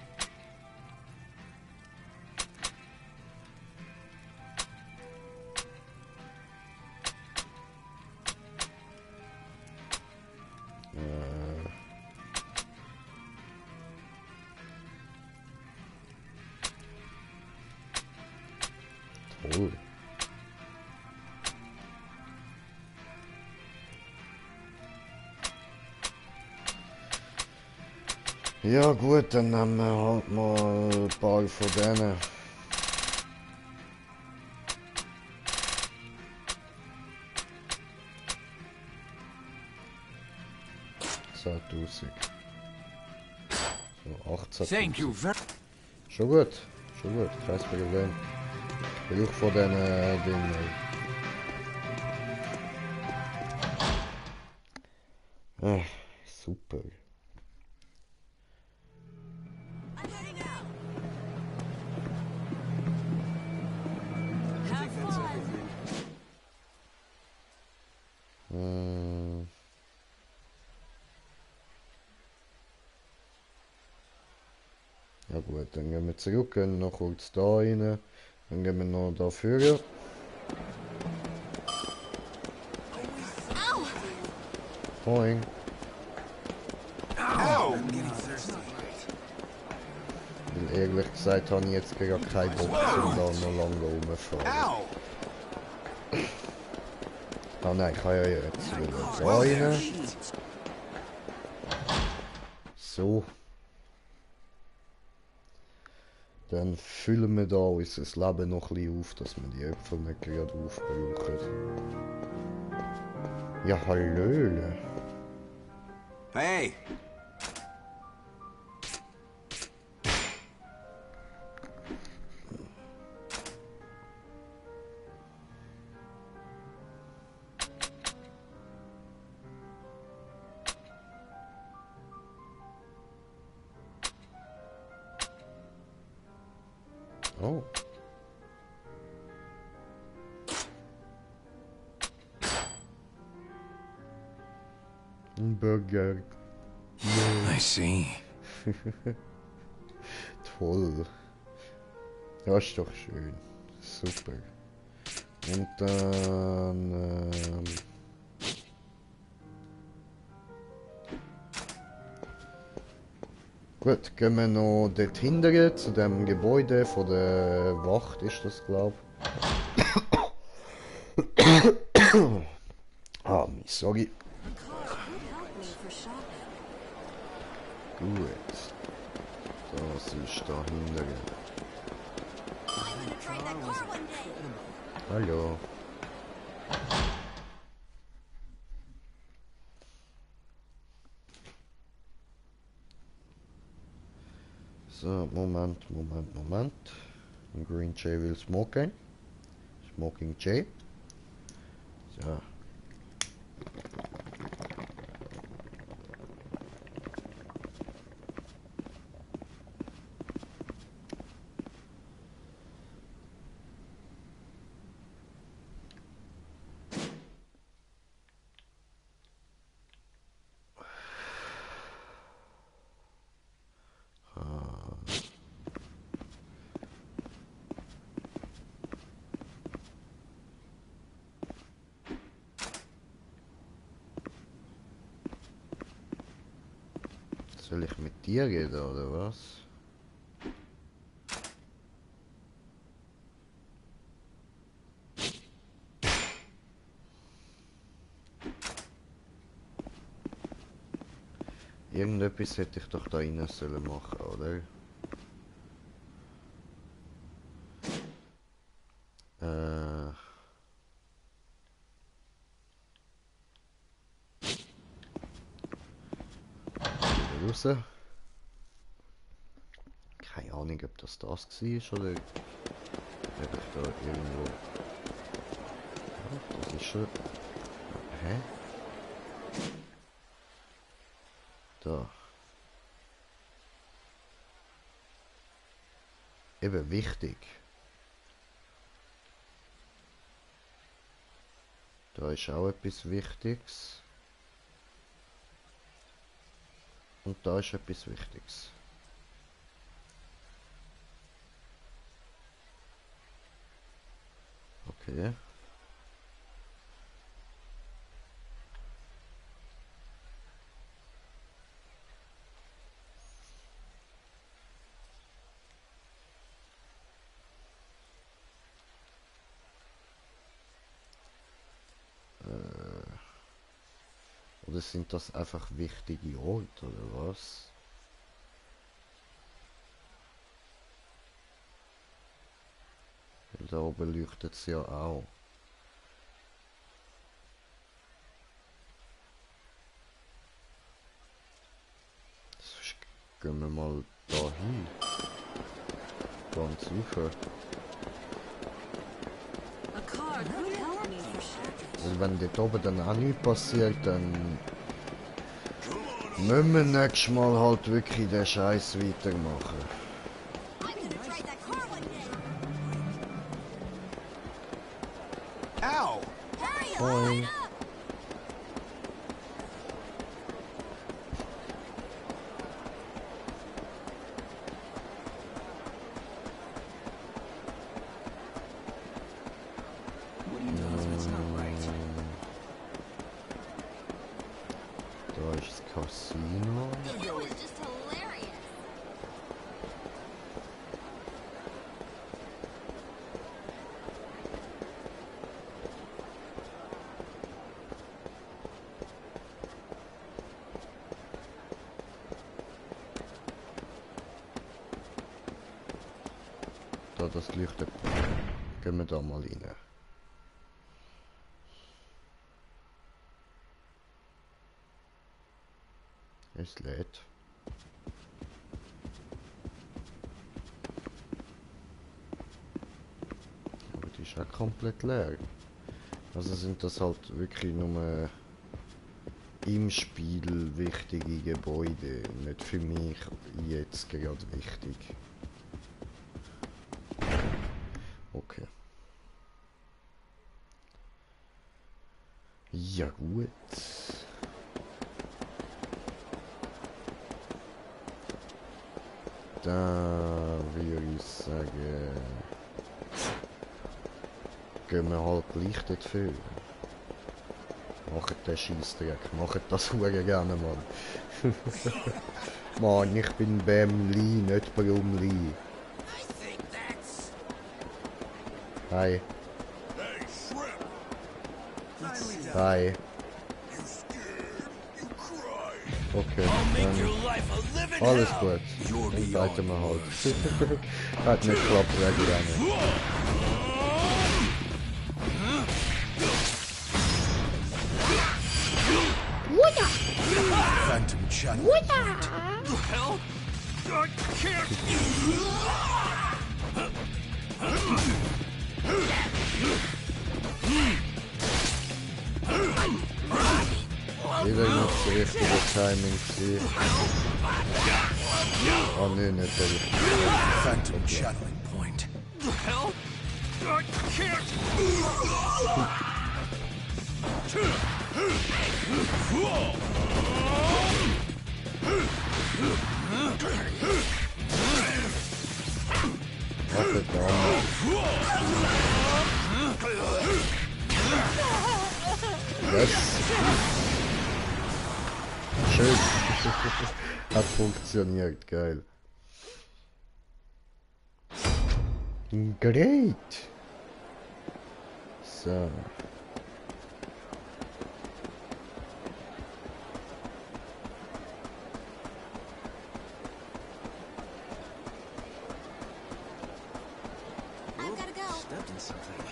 Toll. Ja gut, dann nehmen wir halt mal ein paar von denen. So 1000. So 18. Thank you very Schon gut, kein Problem. Ich brauche von diesen Dingen. Super. I'm heading out. Have fun. Ja gut, dann gehen wir zurück, gehen noch kurz da rein, dann gehen wir noch da vorne. Moin. Weil ehrlich gesagt habe ich jetzt gerade keinen Bock, um da noch lange rumzufahren. Ah nein, ich kann ja jetzt wieder da rein. So. Dann füllen wir da unser Leben noch ein bisschen auf, dass wir die Äpfel nicht gerade aufbrauchen. Ja, hallo. Hey! Oh. Ein Burger. I see. Toll. Ja, ist doch schön. Super. Und dann... Gut, gehen wir noch dort hinten zu dem Gebäude von der Wacht, ist das, glaube ich. Sorry. A car could help me for shopping. Gut. Das ist da hinten. I'm gonna try that car one day. Hallo. So, Moment. Green Jay will smoken. Smoking Jay. So. Soll ich mit dir reden, oder was? Irgendetwas hätte ich doch da rein sollen machen, oder? Raus. Keine Ahnung, ob das war oder ob ich da irgendwo... Ja, das ist schon... Hä? Da. Eben wichtig. Da ist auch etwas Wichtiges. Und da ist etwas Wichtiges. Okay. Oder sind das einfach wichtige Orte, oder was? Weil da oben leuchtet es ja auch. Sonst gehen wir mal da hin. Ganz rauf. A car could help me for shopping. Weil wenn dort oben dann auch nichts passiert, dann müssen wir nächstes Mal halt wirklich den Scheiß weitermachen. I'm gonna try that car one day. Ow! Hurry up! Moin. Up! What do you know if it's not right? Da ist das Casino. That was just hilarious. das leuchtet. Gehen wir da mal rein. Es lädt. Aber die ist auch komplett leer. Also sind das halt wirklich nur im Spiel wichtige Gebäude, nicht für mich jetzt gerade wichtig. Okay. Ja gut. Da würde ich sagen, gehen wir halt gleich dorthin. Macht den Scheissdreck, macht das hure gerne, Mann. Mann, ich bin Bam Lee, nicht Brum Lee. I think that's... Hi. Hey, shrimp! Hi. You scared? You cried. Okay, Make dann your life a living alles hell. gut. You're Dann beyond weiter wir halt. Hat nicht geklappt, wegen gerne. Phantom Shadow. What the hell? I can't. Wieder nicht das richtige Timing gewesen. Oh ne, nicht der richtige. Phantom shadowing point. The hell? I can't. Warte da. Yes. Schön. Hat funktioniert, geil. Great. So. I've gotta go. Stepped in something.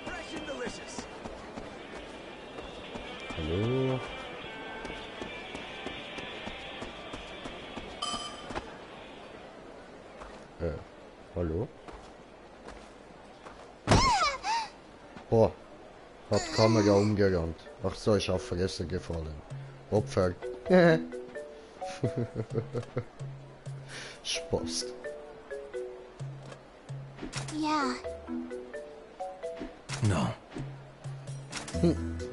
Fresh and delicious. Hallo. Hallo? Boah, hat die Kamera umgerannt. Ach so, ist auf Fresse gefallen. Opfer. Spaß. Yeah. No.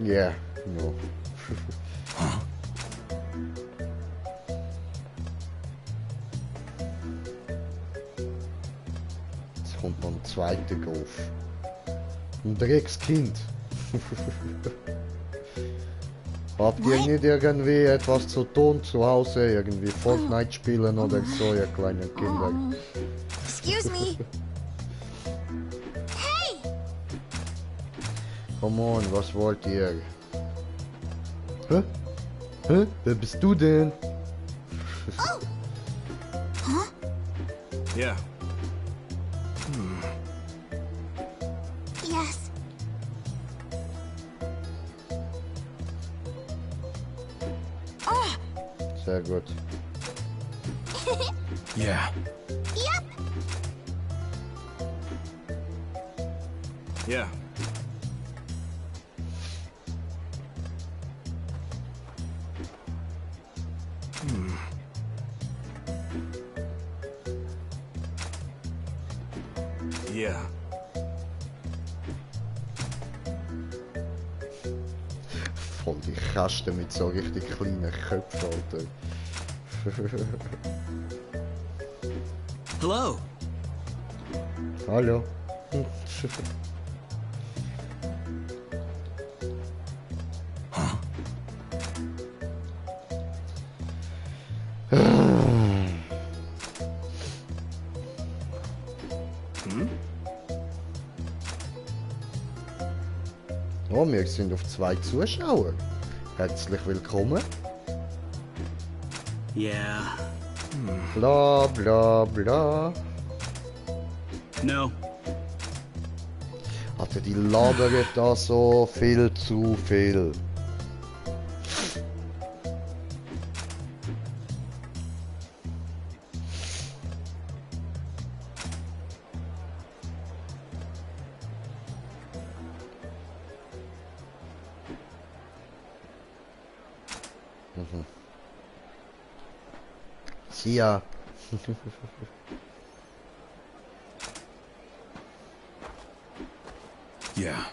Yeah, no. Jetzt kommt noch ein zweiter Golf. Ein Dreckskind. Habt ihr nicht irgendwie etwas zu tun zu Hause? Irgendwie Fortnite spielen oder so, ihr kleinen Kinder? Excuse me. Hey! Come on, was wollt ihr? Hä? Hä? Wer bist du denn? Yeah. Yes. Sehr gut. Yeah. Yep. Yeah. Yeah. Voll die Kasten mit so richtig kleinen Köpfen, Alter. Hello. Hallo. Oh, wir sind auf 2 Zuschauer. Herzlich willkommen. Yeah. Bla bla bla. No. Alter, die labern da so viel zu viel. Sia. Yeah.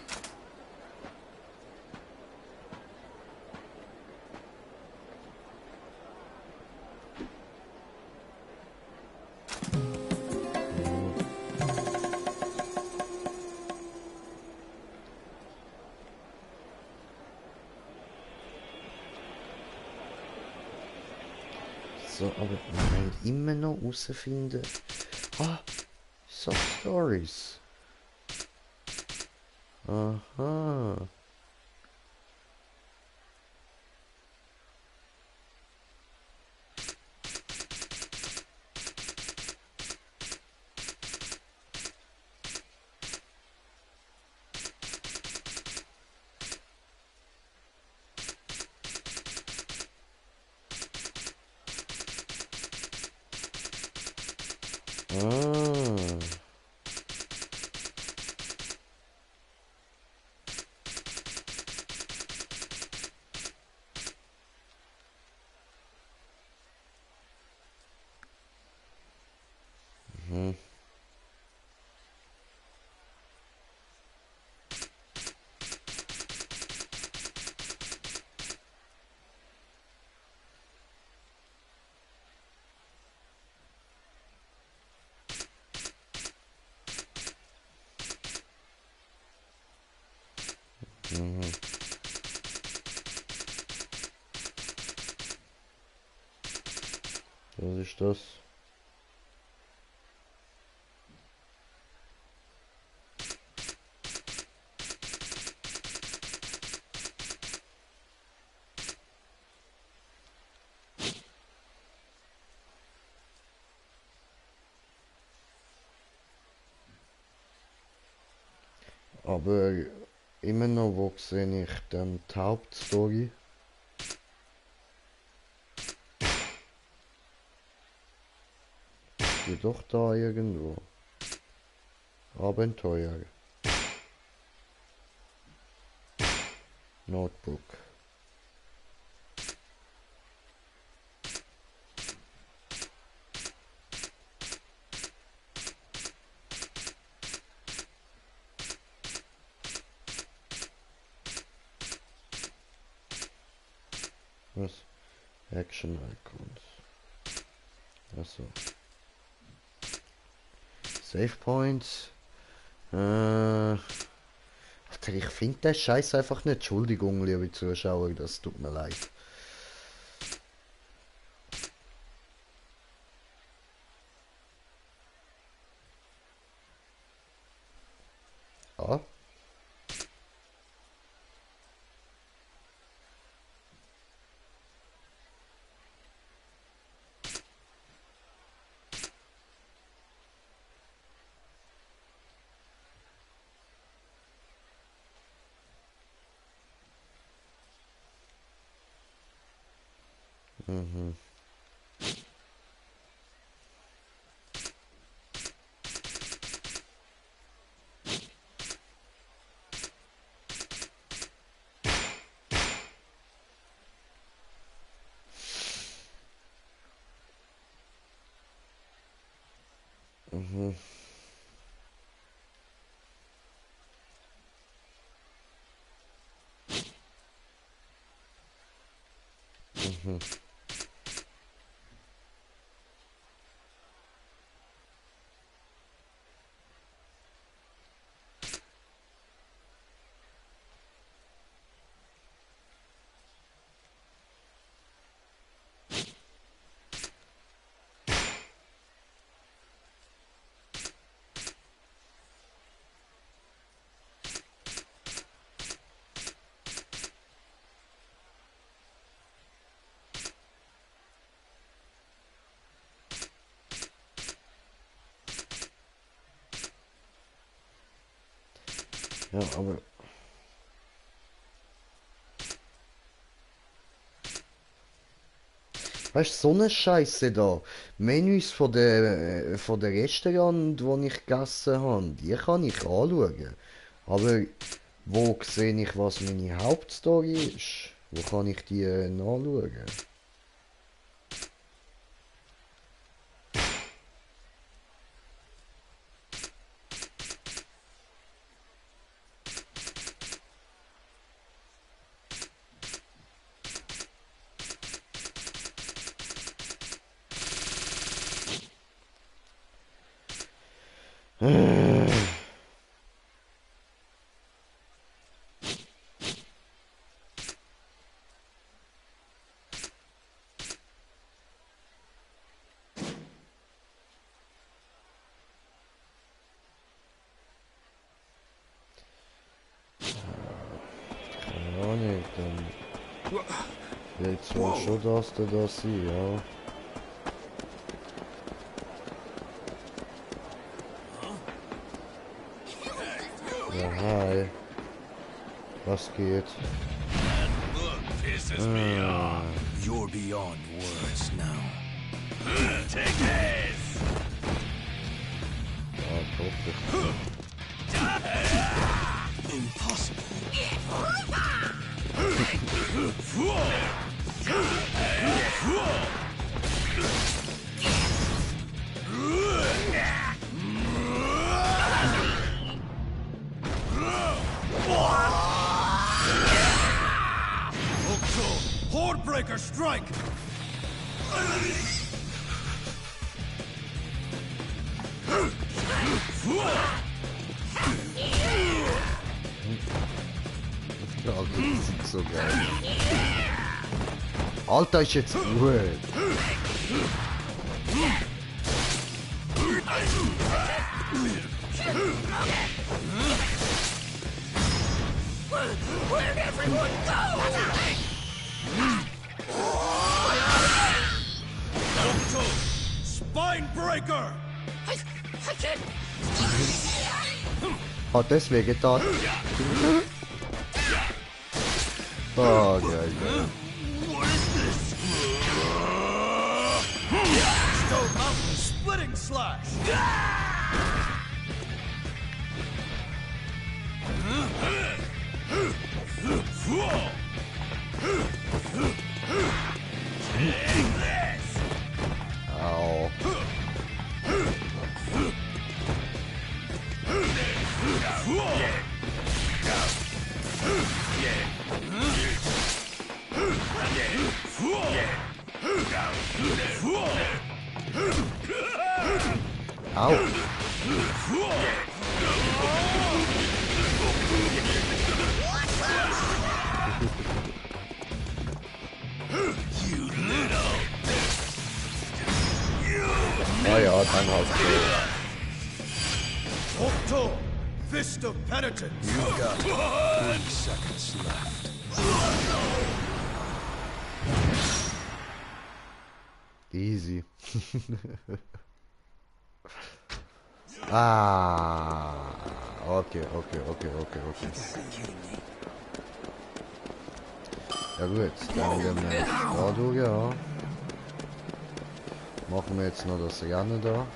So, aber wir wollen immer noch herausfinden. Ah, so Stories. Aha. Ah. Mhm. Mhm. Was ist das? Aber immer noch, wo sehe ich dann die Hauptstory? Die doch da irgendwo. Abenteuer. Notebook. Was? Action Icons. Achso. Save Points. Alter, ich finde den Scheiß einfach nicht. Entschuldigung, liebe Zuschauer, das tut mir leid. Ah. Mhm. Mhm. Mhm. Ja, aber... Weißt du, so eine Scheiße da. Menüs von der Restaurant, wo ich gegessen habe, die kann ich anschauen. Aber wo sehe ich, was meine Hauptstory ist? Wo kann ich die nachschauen? Ja, nicht, dann jetzt wohl schon das da sein, ja. Ja, hi. Was geht? Look pisses me off. You're beyond words now. Take this! Ja, top. Impossible. Hordebreaker strike! Ja, das sieht so geil. Alter, ist jetzt gut. Where'd everyone go? Spine breaker! I can't. Hat das wehgetan? Oh, geil. What is this? Stone Mountain splitting slash! Take this! Au. Au. Ah ja, dann halt so. Octo! Fist of Penitence! You got 3 seconds left. Easy. Ah. Okay. Ja gut, dann gehen wir jetzt da durch, ja. Machen wir jetzt noch das Rennen da.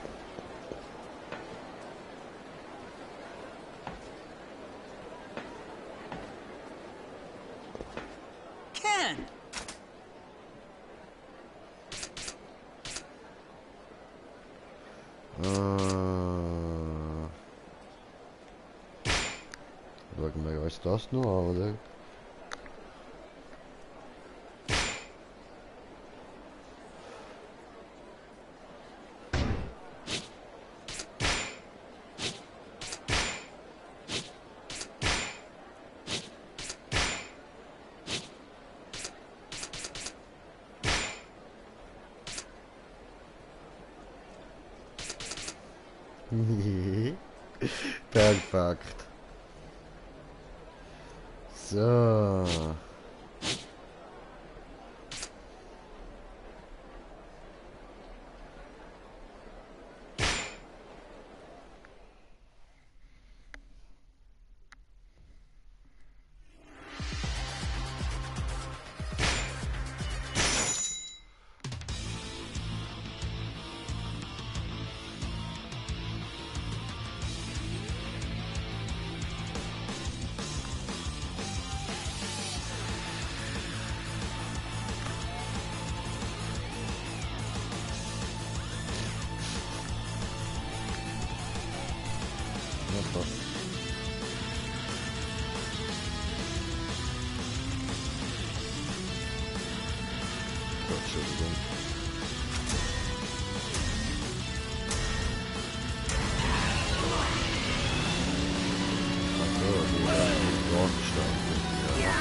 Ken! Schauen wir uns das noch an, oder? Perfekt. So. Entschuldigung. Achso, die werden dort gestanden. Ja.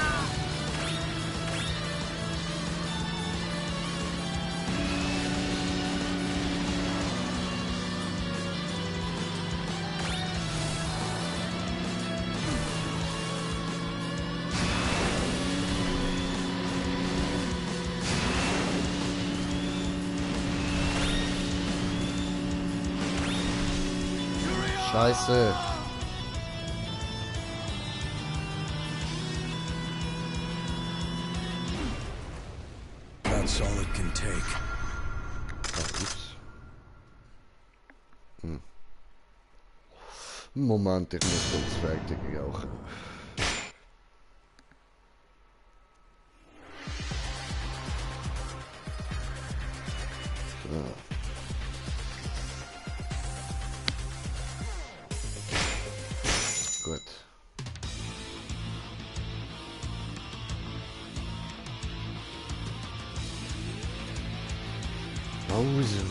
Scheiße. That's all it can take. Ups. Moment, ich muss kurz fertig rauchen. So. Gut. Pause.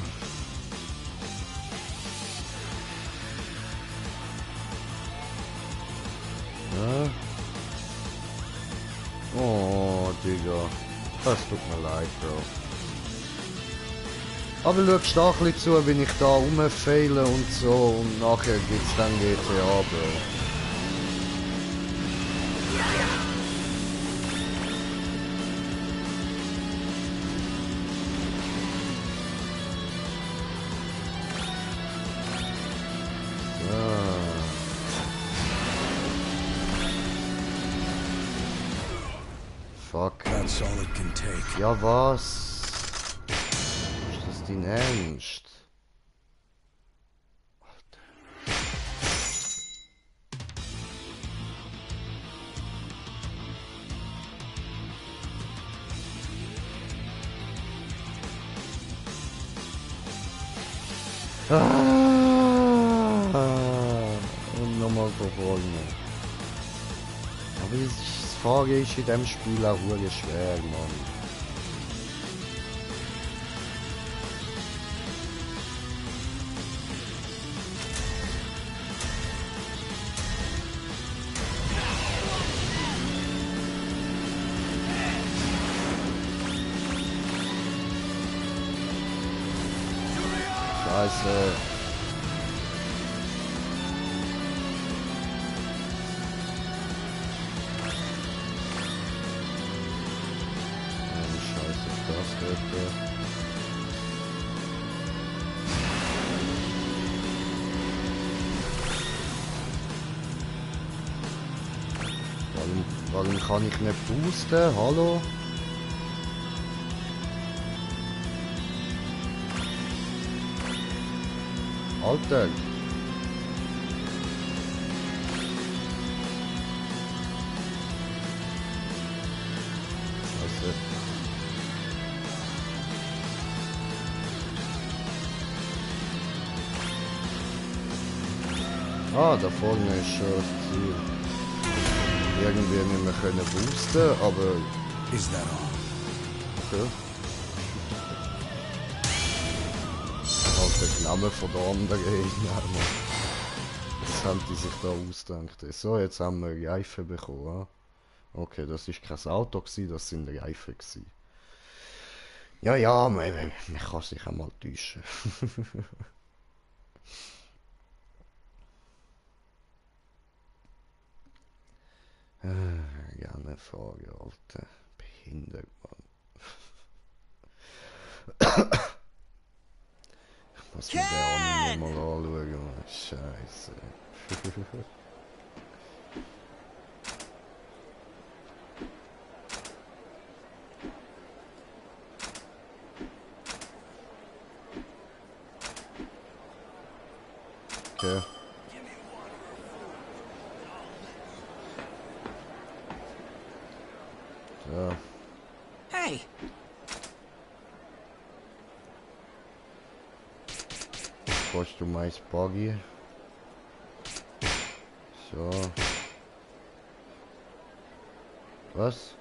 Ja. Oh, Digga. Das tut mir leid, Bro. Aber schau Stachli zu, wenn ich da rumfehle und so und nachher gibt's dann GTA, Bro. Fuck. That's all it can take. Ja, was? Ist das dein Ernst? Und nochmal von vorne. Aber das Fahren ist in diesem Spiel auch wirklich schwer, Mann. Scheiße. Warum kann ich nicht boosten? Hallo? Alter! Scheiße. Ah, da vorne ist schon das Ziel. Irgendwie nicht mehr können boosten, aber... Is that all? Okay. Halt der Name von der anderen Gegner. Das haben die sich da ausgedacht. So, jetzt haben wir Reifen bekommen. Okay, das ist kein Auto gewesen, das sind Reifen gewesen. Ja, ja, man kann sich auch mal täuschen. Gerne Frage, Alter. Behindert, Mann. Ich muss mir den Anime mal anschauen, Mann. Scheiße. Okay. So. Hey, Brauchst du Mais Buggy? So. Was?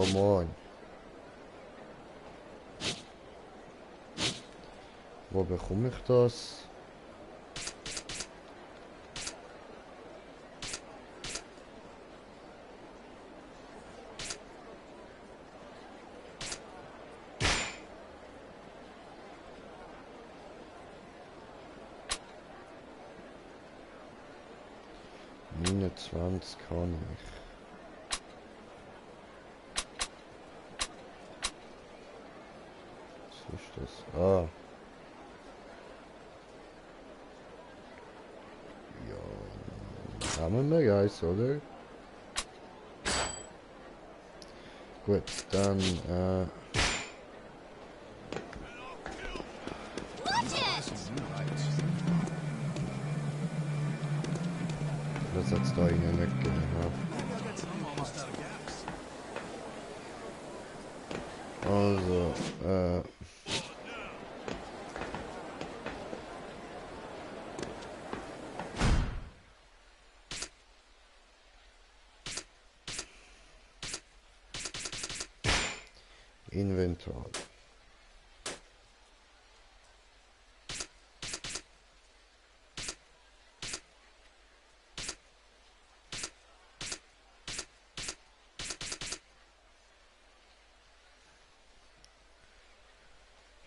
come on. Wo bekomme ich das? Mine 20 kann ich. Was ist das? Ah. Ja. Haben wir eins, oder? Gut, dann das hat's da innen nicht gegeben. Also, Inventar.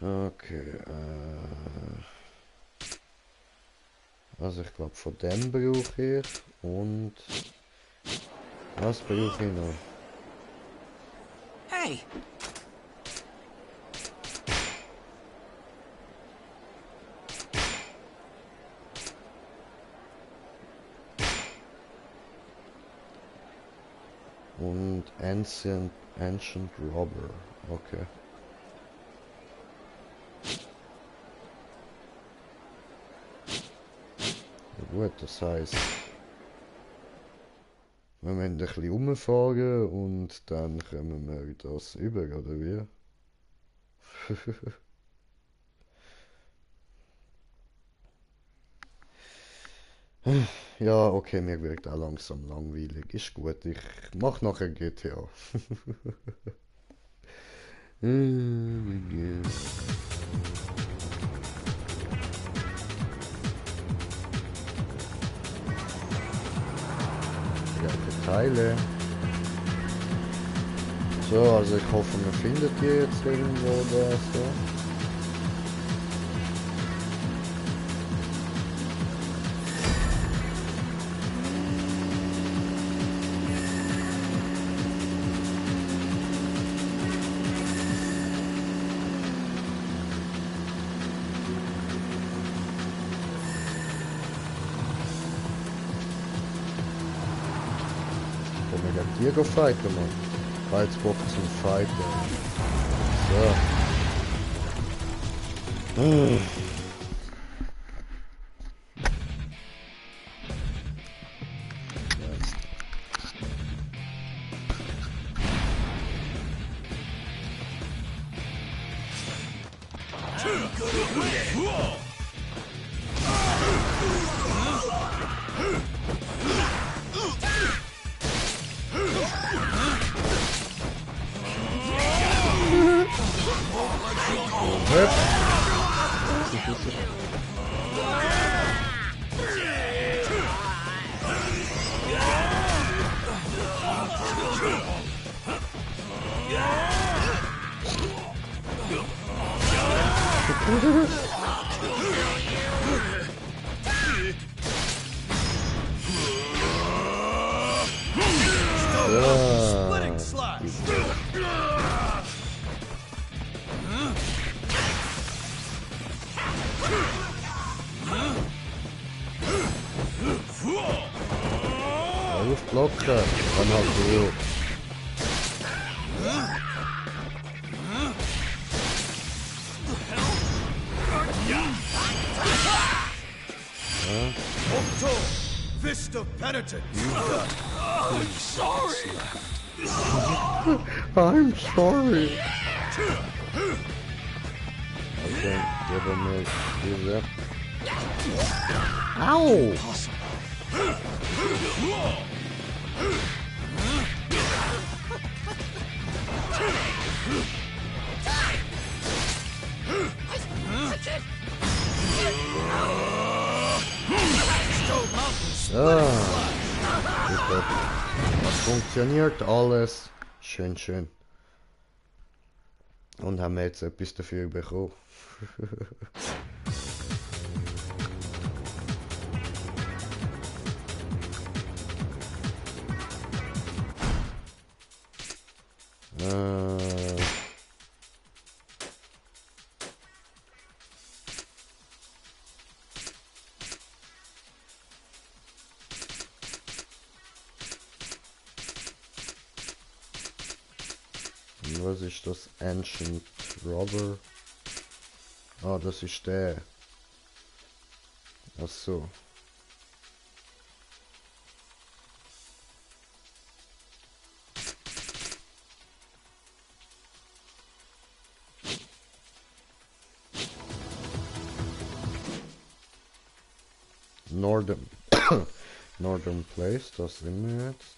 Okay, also ich glaube von dem brauche ich und was brauche ich noch? Hey! Und Ancient Robber, okay. Gut, das heisst, wir müssen ein bisschen rumfahren und dann kommen wir das über, oder wie? Ja, okay, mir wird auch langsam langweilig. Ist gut, ich mach nachher GTA. Teile. So, also ich hoffe, man findet die jetzt irgendwo oder so. Hier go fighten, man. Falls Bock zum Fighten. So. Splitting slash. Luftblocker, dann halt so. Octo, fist of penitence. I'm sorry! I'm sorry. Okay, give him a give that. Ow! Super. Das funktioniert alles. Schön, schön. Und haben wir jetzt etwas dafür bekommen. Was ist das? Ancient Robber? Ah, das ist der. Ach so. Northern Place, das sind wir jetzt.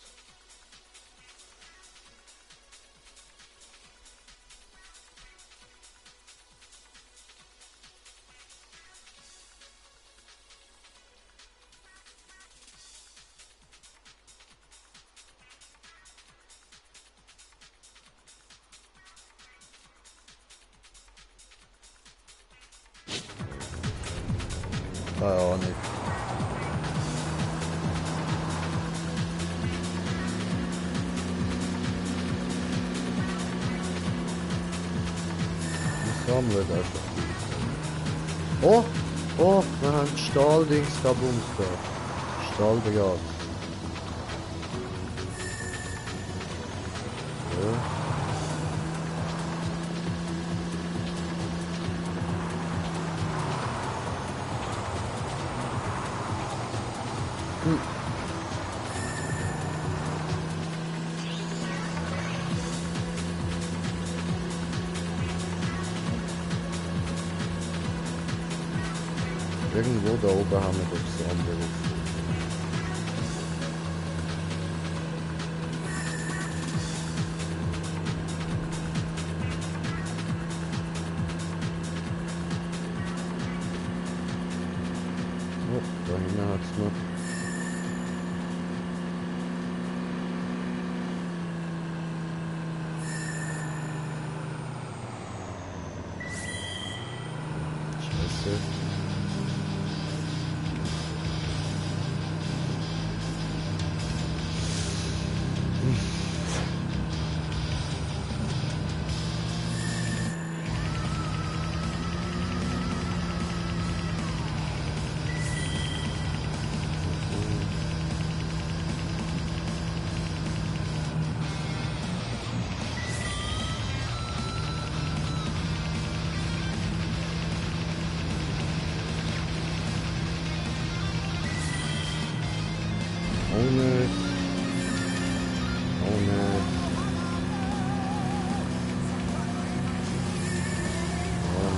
Keine Ahnung. Sammeln einfach. Oh! Oh! Wir haben Stahldings da bums da. Stahlbegat. Ja. Irgendwo da oben haben wir doch so andere. Oh, da hinten hat's noch. Scheiße. Oh ne. Oh ne. Oh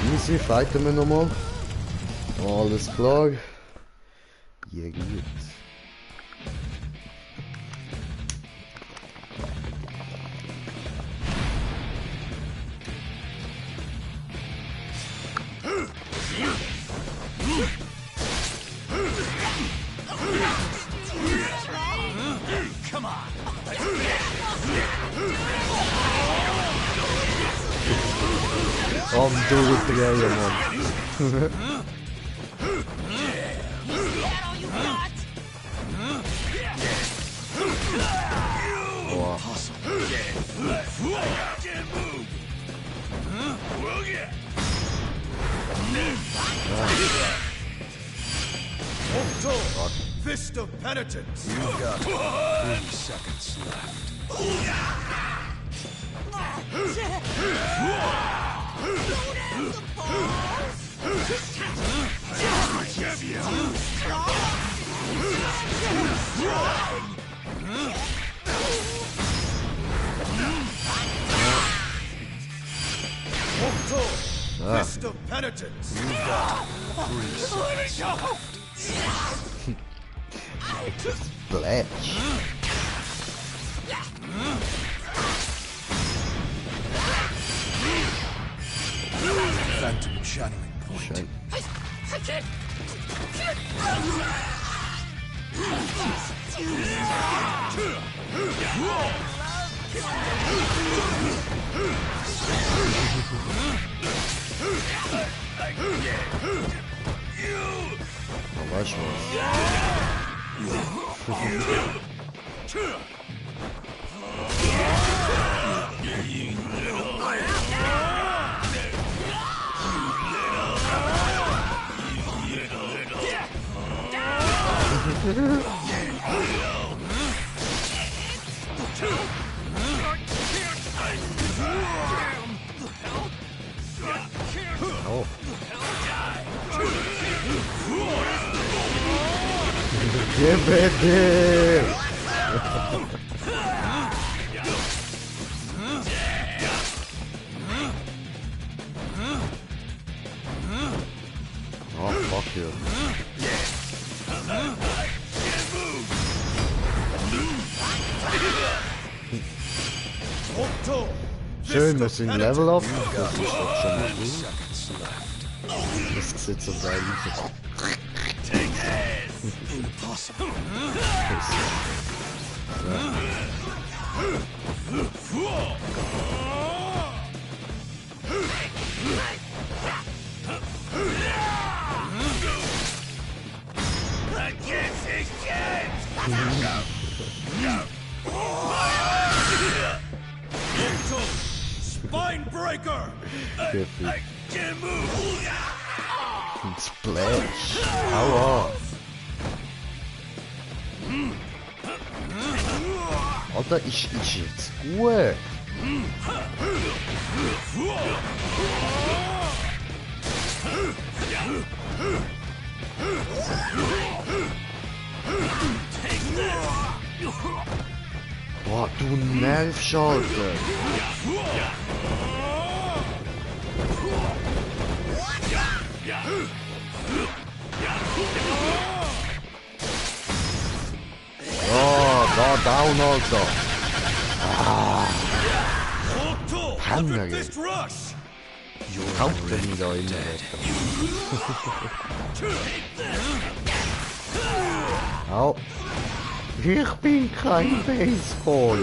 ne. Easy, fighten wir nochmal. Alles klar. Ja, gut. Am durchdrehen, Mann. Boah. Fist of Penitence. You got 3 seconds left. Fist of Penitence. You got 3 seconds left. Splash. phantom channeling point. Schön. Oh, weißt du was? Oh. GBD! Oh, fuck you. Schön, wir sind Level up. Das ist doch schon mal gut. Das sieht so geil aus. Spinebreaker! Gefühl. Can't move! Splash. Aua. Alter, ist jetzt gut. Boah, du Nervschalter. Oh, da down, Alter. Hammer, ey. Haut der mich da immer weg. Au. Ich bin kein Baseball.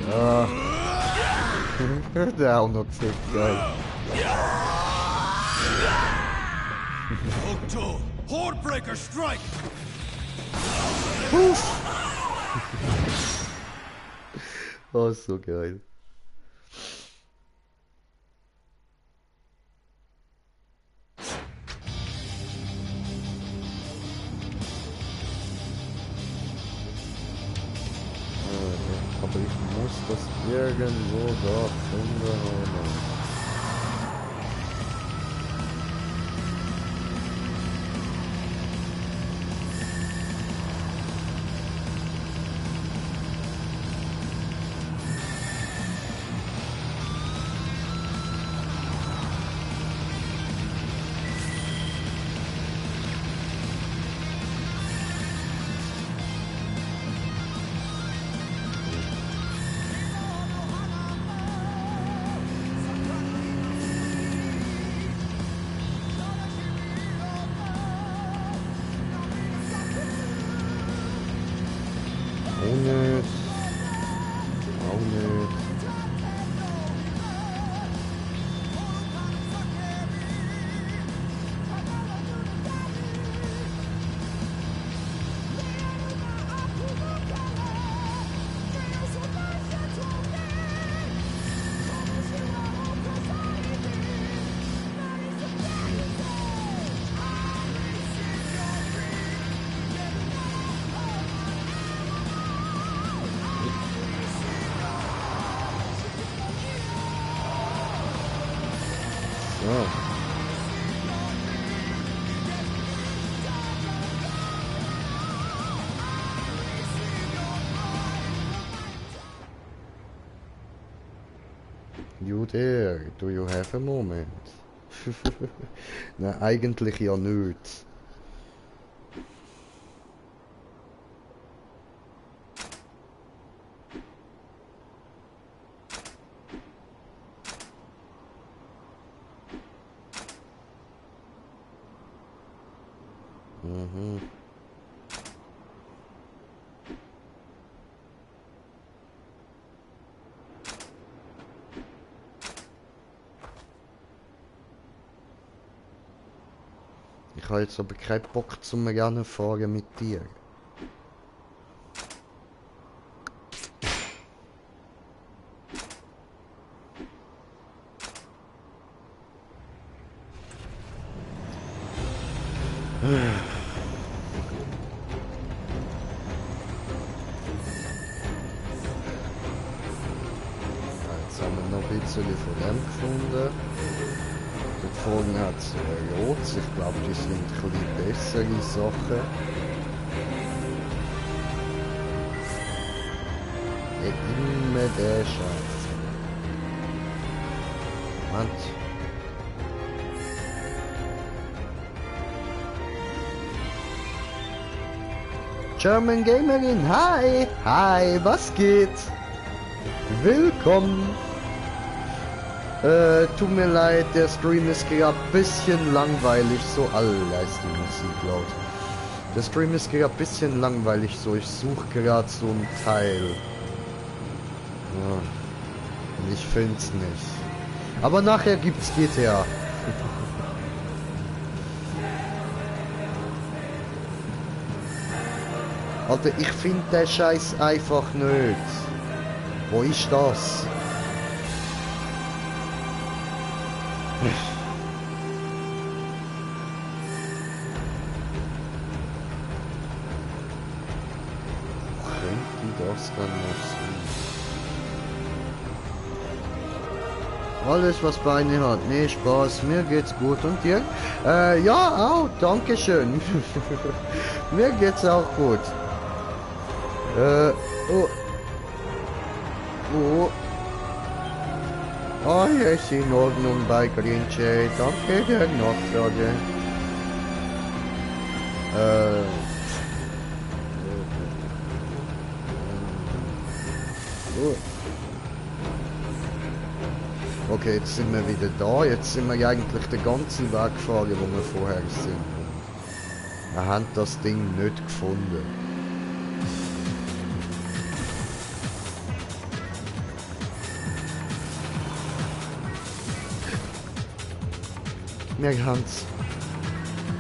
Ja. Der auch noch gesehen, geil. Octo! Hordebreaker strike! Oh, so geil. Aber ich muss das irgendwo da finden. Auch nicht. So. You there? Do you have a moment? Nein, eigentlich ja nicht. Mhm. Ich habe jetzt aber keinen Bock zum Rennen fahren mit dir. Jetzt haben wir noch ein bisschen von dem gefunden. Dort vorne hat es Rots. Ich glaube, die sind ein bisschen bessere Sachen. Immer der Scheiß. Moment. German Gamerin, hi! Hi, was geht? Willkommen! Tut mir leid, der Stream ist gerade ein bisschen langweilig, so ist die Musik laut. Der Stream ist gerade ein bisschen langweilig, so ich suche gerade so ein Teil. Ja. Und ich find's nicht. Aber nachher gibt's GTA. Alter, ich finde den Scheiß einfach nicht. Wo ist das? Wo könnte das dann noch sein? Alles, was Beine hat. Nee, Spaß. Mir geht's gut. Und dir? Ja, auch. Dankeschön. Mir geht's auch gut. Oh. Oh. Oh, ja, ist in Ordnung bei Green Jay. Danke der Nachfrage. Oh. Okay, jetzt sind wir wieder da. Jetzt sind wir eigentlich den ganzen Weg gefahren, wo wir vorher sind. Wir haben das Ding nicht gefunden. Wir haben's.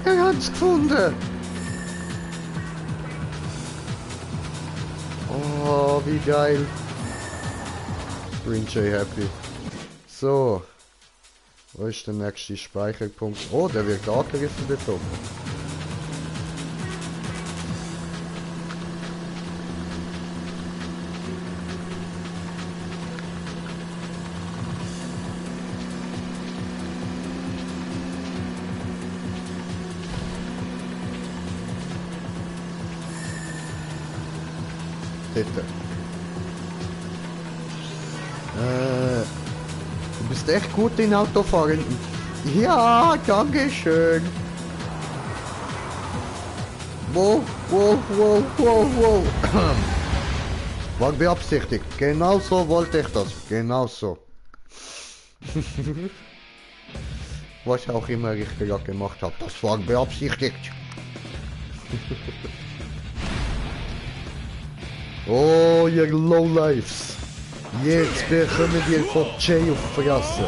Wir haben's gefunden. Oh, wie geil. Green Jay happy. So. Wo ist der nächste Speicherpunkt? Oh, der wird angegriffen dort oben. Bitte. Du bist echt gut in Autofahren. Ja, danke schön. Wow, wow, wow, wow, wow. War beabsichtigt. Genau so wollte ich das. Genau so. Was auch immer ich gerade gemacht habe. Das war beabsichtigt. Oh, ihr Lowlifes. Jetzt bekommen wir von Jay auf die Fresse.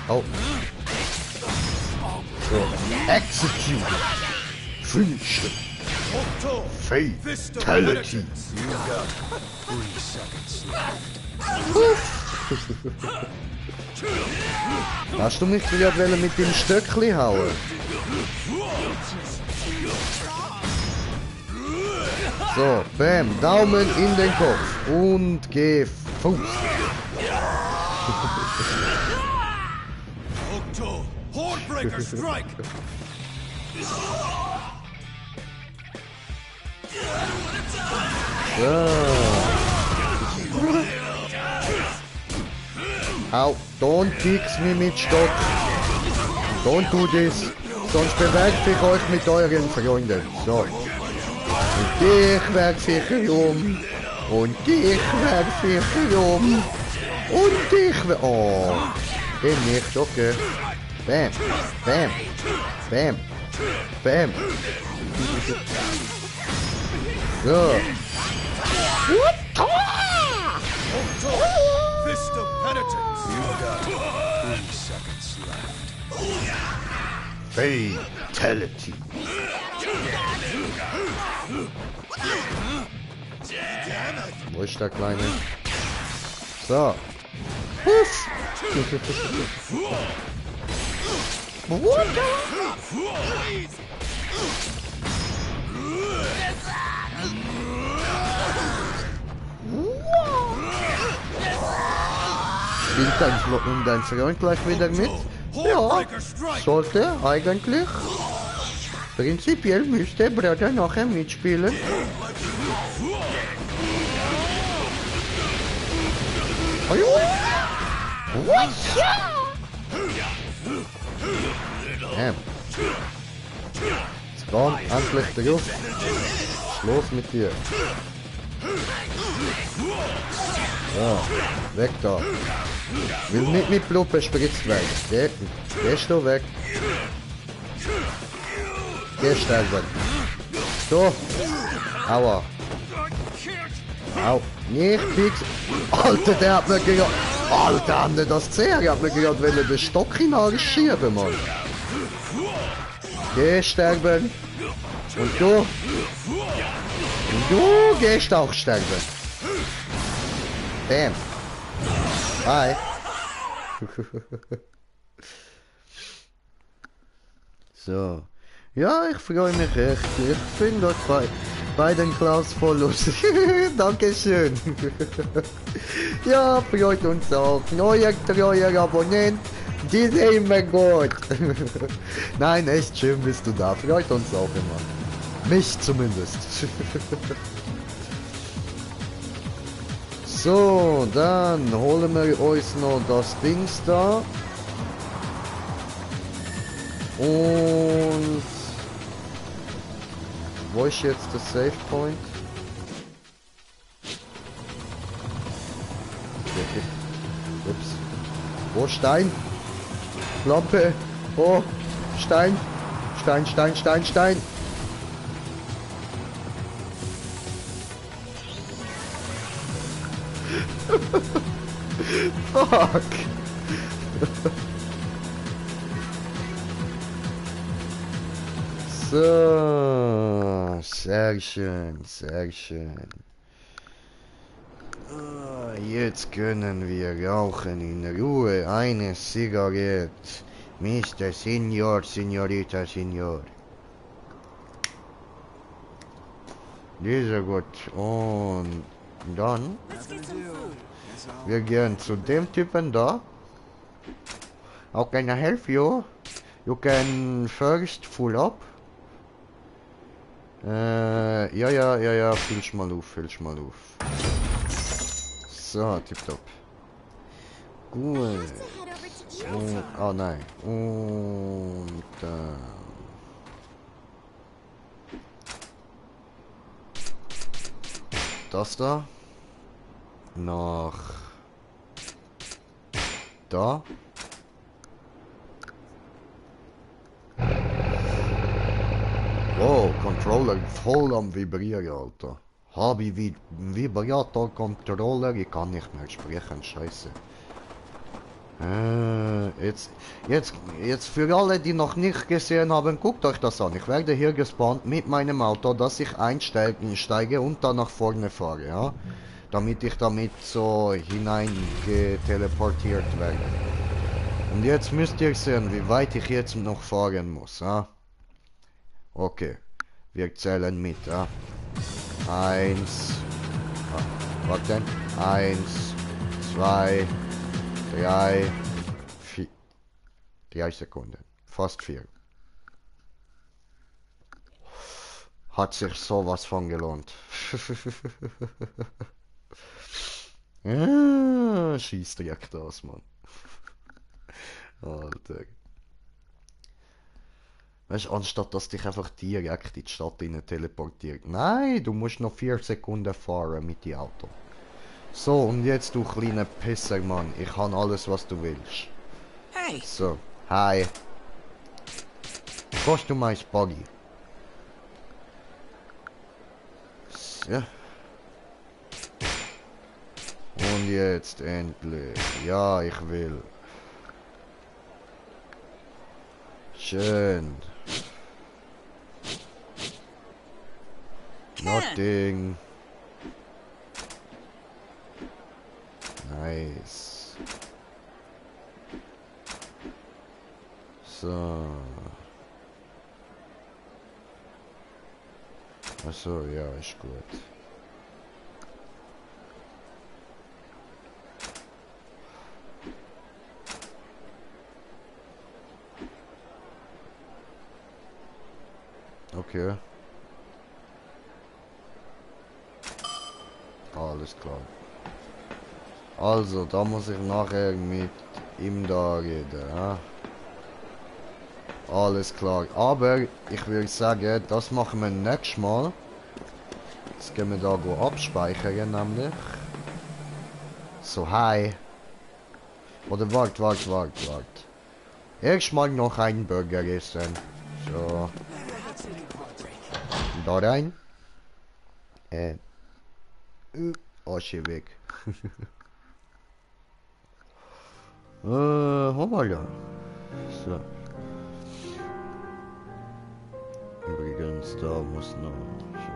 Oh. So, execute. Finish. Fatality. You got 3 seconds left. Hast du mich gerade mit dem Stöckli hauen? So, bam, Daumen in den Kopf und geh Fuß. Octo, Hornbreaker strike! So. Au, don't fix me mit Stock. Don't do this. Sonst bewegt ich euch mit euren Freunden. So. Und ich werf sicher um. Und ich werfe ich um. Und ich werfe... Oh. Den nicht, okay. Bam. Bam. Bam. Bam. So. Fist of penitence. You've got 3 seconds left. Fatality. Wo ist der Kleine? So. Puff. Spielt dein Freund gleich wieder mit? Ja, sollte eigentlich. Prinzipiell müsste Bruder nachher mitspielen. Jetzt kommt endlich drauf. Los mit dir. So, weg da. Will nicht mit Blut bespritzt werden. Gehst du weg. Geh sterben. So. Aua. Au. Nicht fix. Alter, der hat mir gerade... Alter, haben die das gesehen? Er hat mir gerade den Stock in den Arsch schieben, Mann. Geh sterben. Und du? Und du gehst auch sterben. Bam. Bye. So. Ja, ich freue mich echt. Ich finde euch bei den Klaus voll lustig. Dankeschön. Ja, freut uns auch. Neuer treuer Abonnent. Die sehen wir gut. Nein, echt schön bist du da. Freut uns auch immer. Mich zumindest. So, dann holen wir uns noch das Dings da. Und wo ist jetzt der Save Point? Ups. Wo Stein? Lampe. Oh, Stein. Stein, Stein, Stein, Stein. Fuck. So, sehr schön, sehr schön. Jetzt können wir rauchen in Ruhe eine Zigarette. Mr. Signor, Signorita, Signor. Dieser gut. Und dann... Wir gehen zu dem Typen da. How can I help you? You can first full up. Ja, füll's mal auf. So, tipptopp. Gut. Und, oh nein. Und das da. Nach da. Wow, Controller voll am Vibrieren, Alter. Habe ich Vibrator-Controller, ich kann nicht mehr sprechen, scheiße. Jetzt für alle, die noch nicht gesehen haben, guckt euch das an. Ich werde hier gespawnt mit meinem Auto, dass ich einsteige und dann nach vorne fahre, ja. Damit ich damit so hinein teleportiert werde. Und jetzt müsst ihr sehen, wie weit ich jetzt noch fahren muss, ja. Okay, wir zählen mit, ja. 1, warte, 1, 2, 3, 4, 3 Sekunden, fast 4. Hat sich sowas von gelohnt. Ja, schießt direkt aus, Mann. Alter. Weißt du, anstatt dass dich einfach direkt in die Stadt rein teleportiert. Nein, du musst noch 4 Sekunden fahren mit dem Auto. So, und jetzt du kleiner Pisser, Mann. Ich habe alles, was du willst. Hey, So, hi. Kommst du mein Buggy? So. Und jetzt endlich. Ja, ich will. Schön. Nothing. Nice. So. Achso, ja, ist gut. Okay. Alles klar. Also, da muss ich nachher mit ihm da reden. Ja? Alles klar. Aber ich würde sagen, das machen wir nächstes Mal. Jetzt gehen wir da abspeichern, nämlich. So, hi. Oder wart. Erstmal noch einen Burger essen. So. Da rein. Asche weg. Hoppala. So. Übrigens, da muss noch so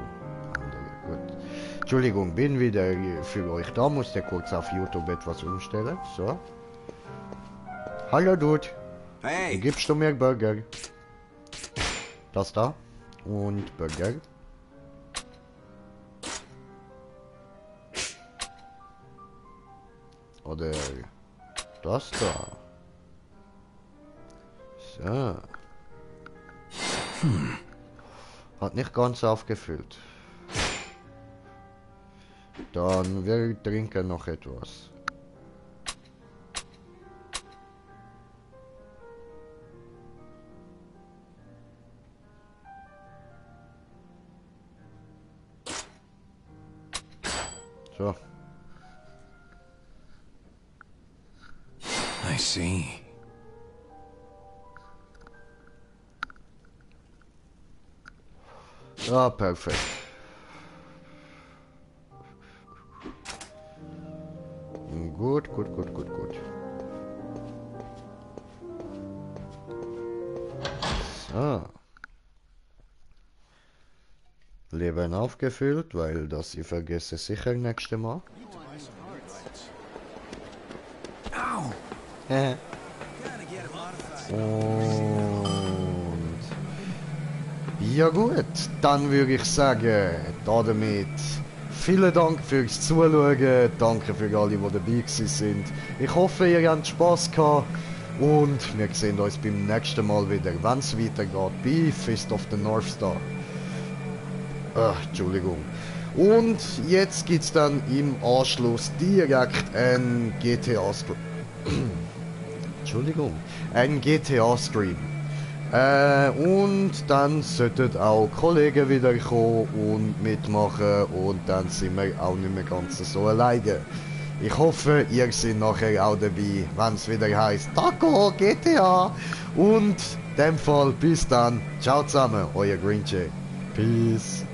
andere. Gut. Entschuldigung, bin wieder für euch da. Musste kurz auf YouTube etwas umstellen. So. Hallo Dude. Hey! Gibst du mir Burger? Das da. Und Burger. Oder das da. So. Hat nicht ganz aufgefüllt. Dann wir trinken noch etwas. So. I see. Ja, perfekt. Gut. So. Leben aufgefüllt, weil das ich vergesse sicher nächste Mal. Und ja gut, dann würde ich sagen, damit vielen Dank fürs Zuschauen, danke für alle, die dabei sind. Ich hoffe, ihr habt Spaß gehabt und wir sehen uns beim nächsten Mal wieder, wenn es weitergeht bei Fist of the North Star. Entschuldigung. Und jetzt gibt es dann im Anschluss direkt ein GTA-Stream. Entschuldigung. Ein GTA-Stream. Und dann sollten auch Kollegen wieder kommen und mitmachen und dann sind wir auch nicht mehr ganz so alleine. Ich hoffe, ihr seid nachher auch dabei, wenn es wieder heißt Taco GTA. Und in dem Fall bis dann. Ciao zusammen, euer Green Jay. Peace.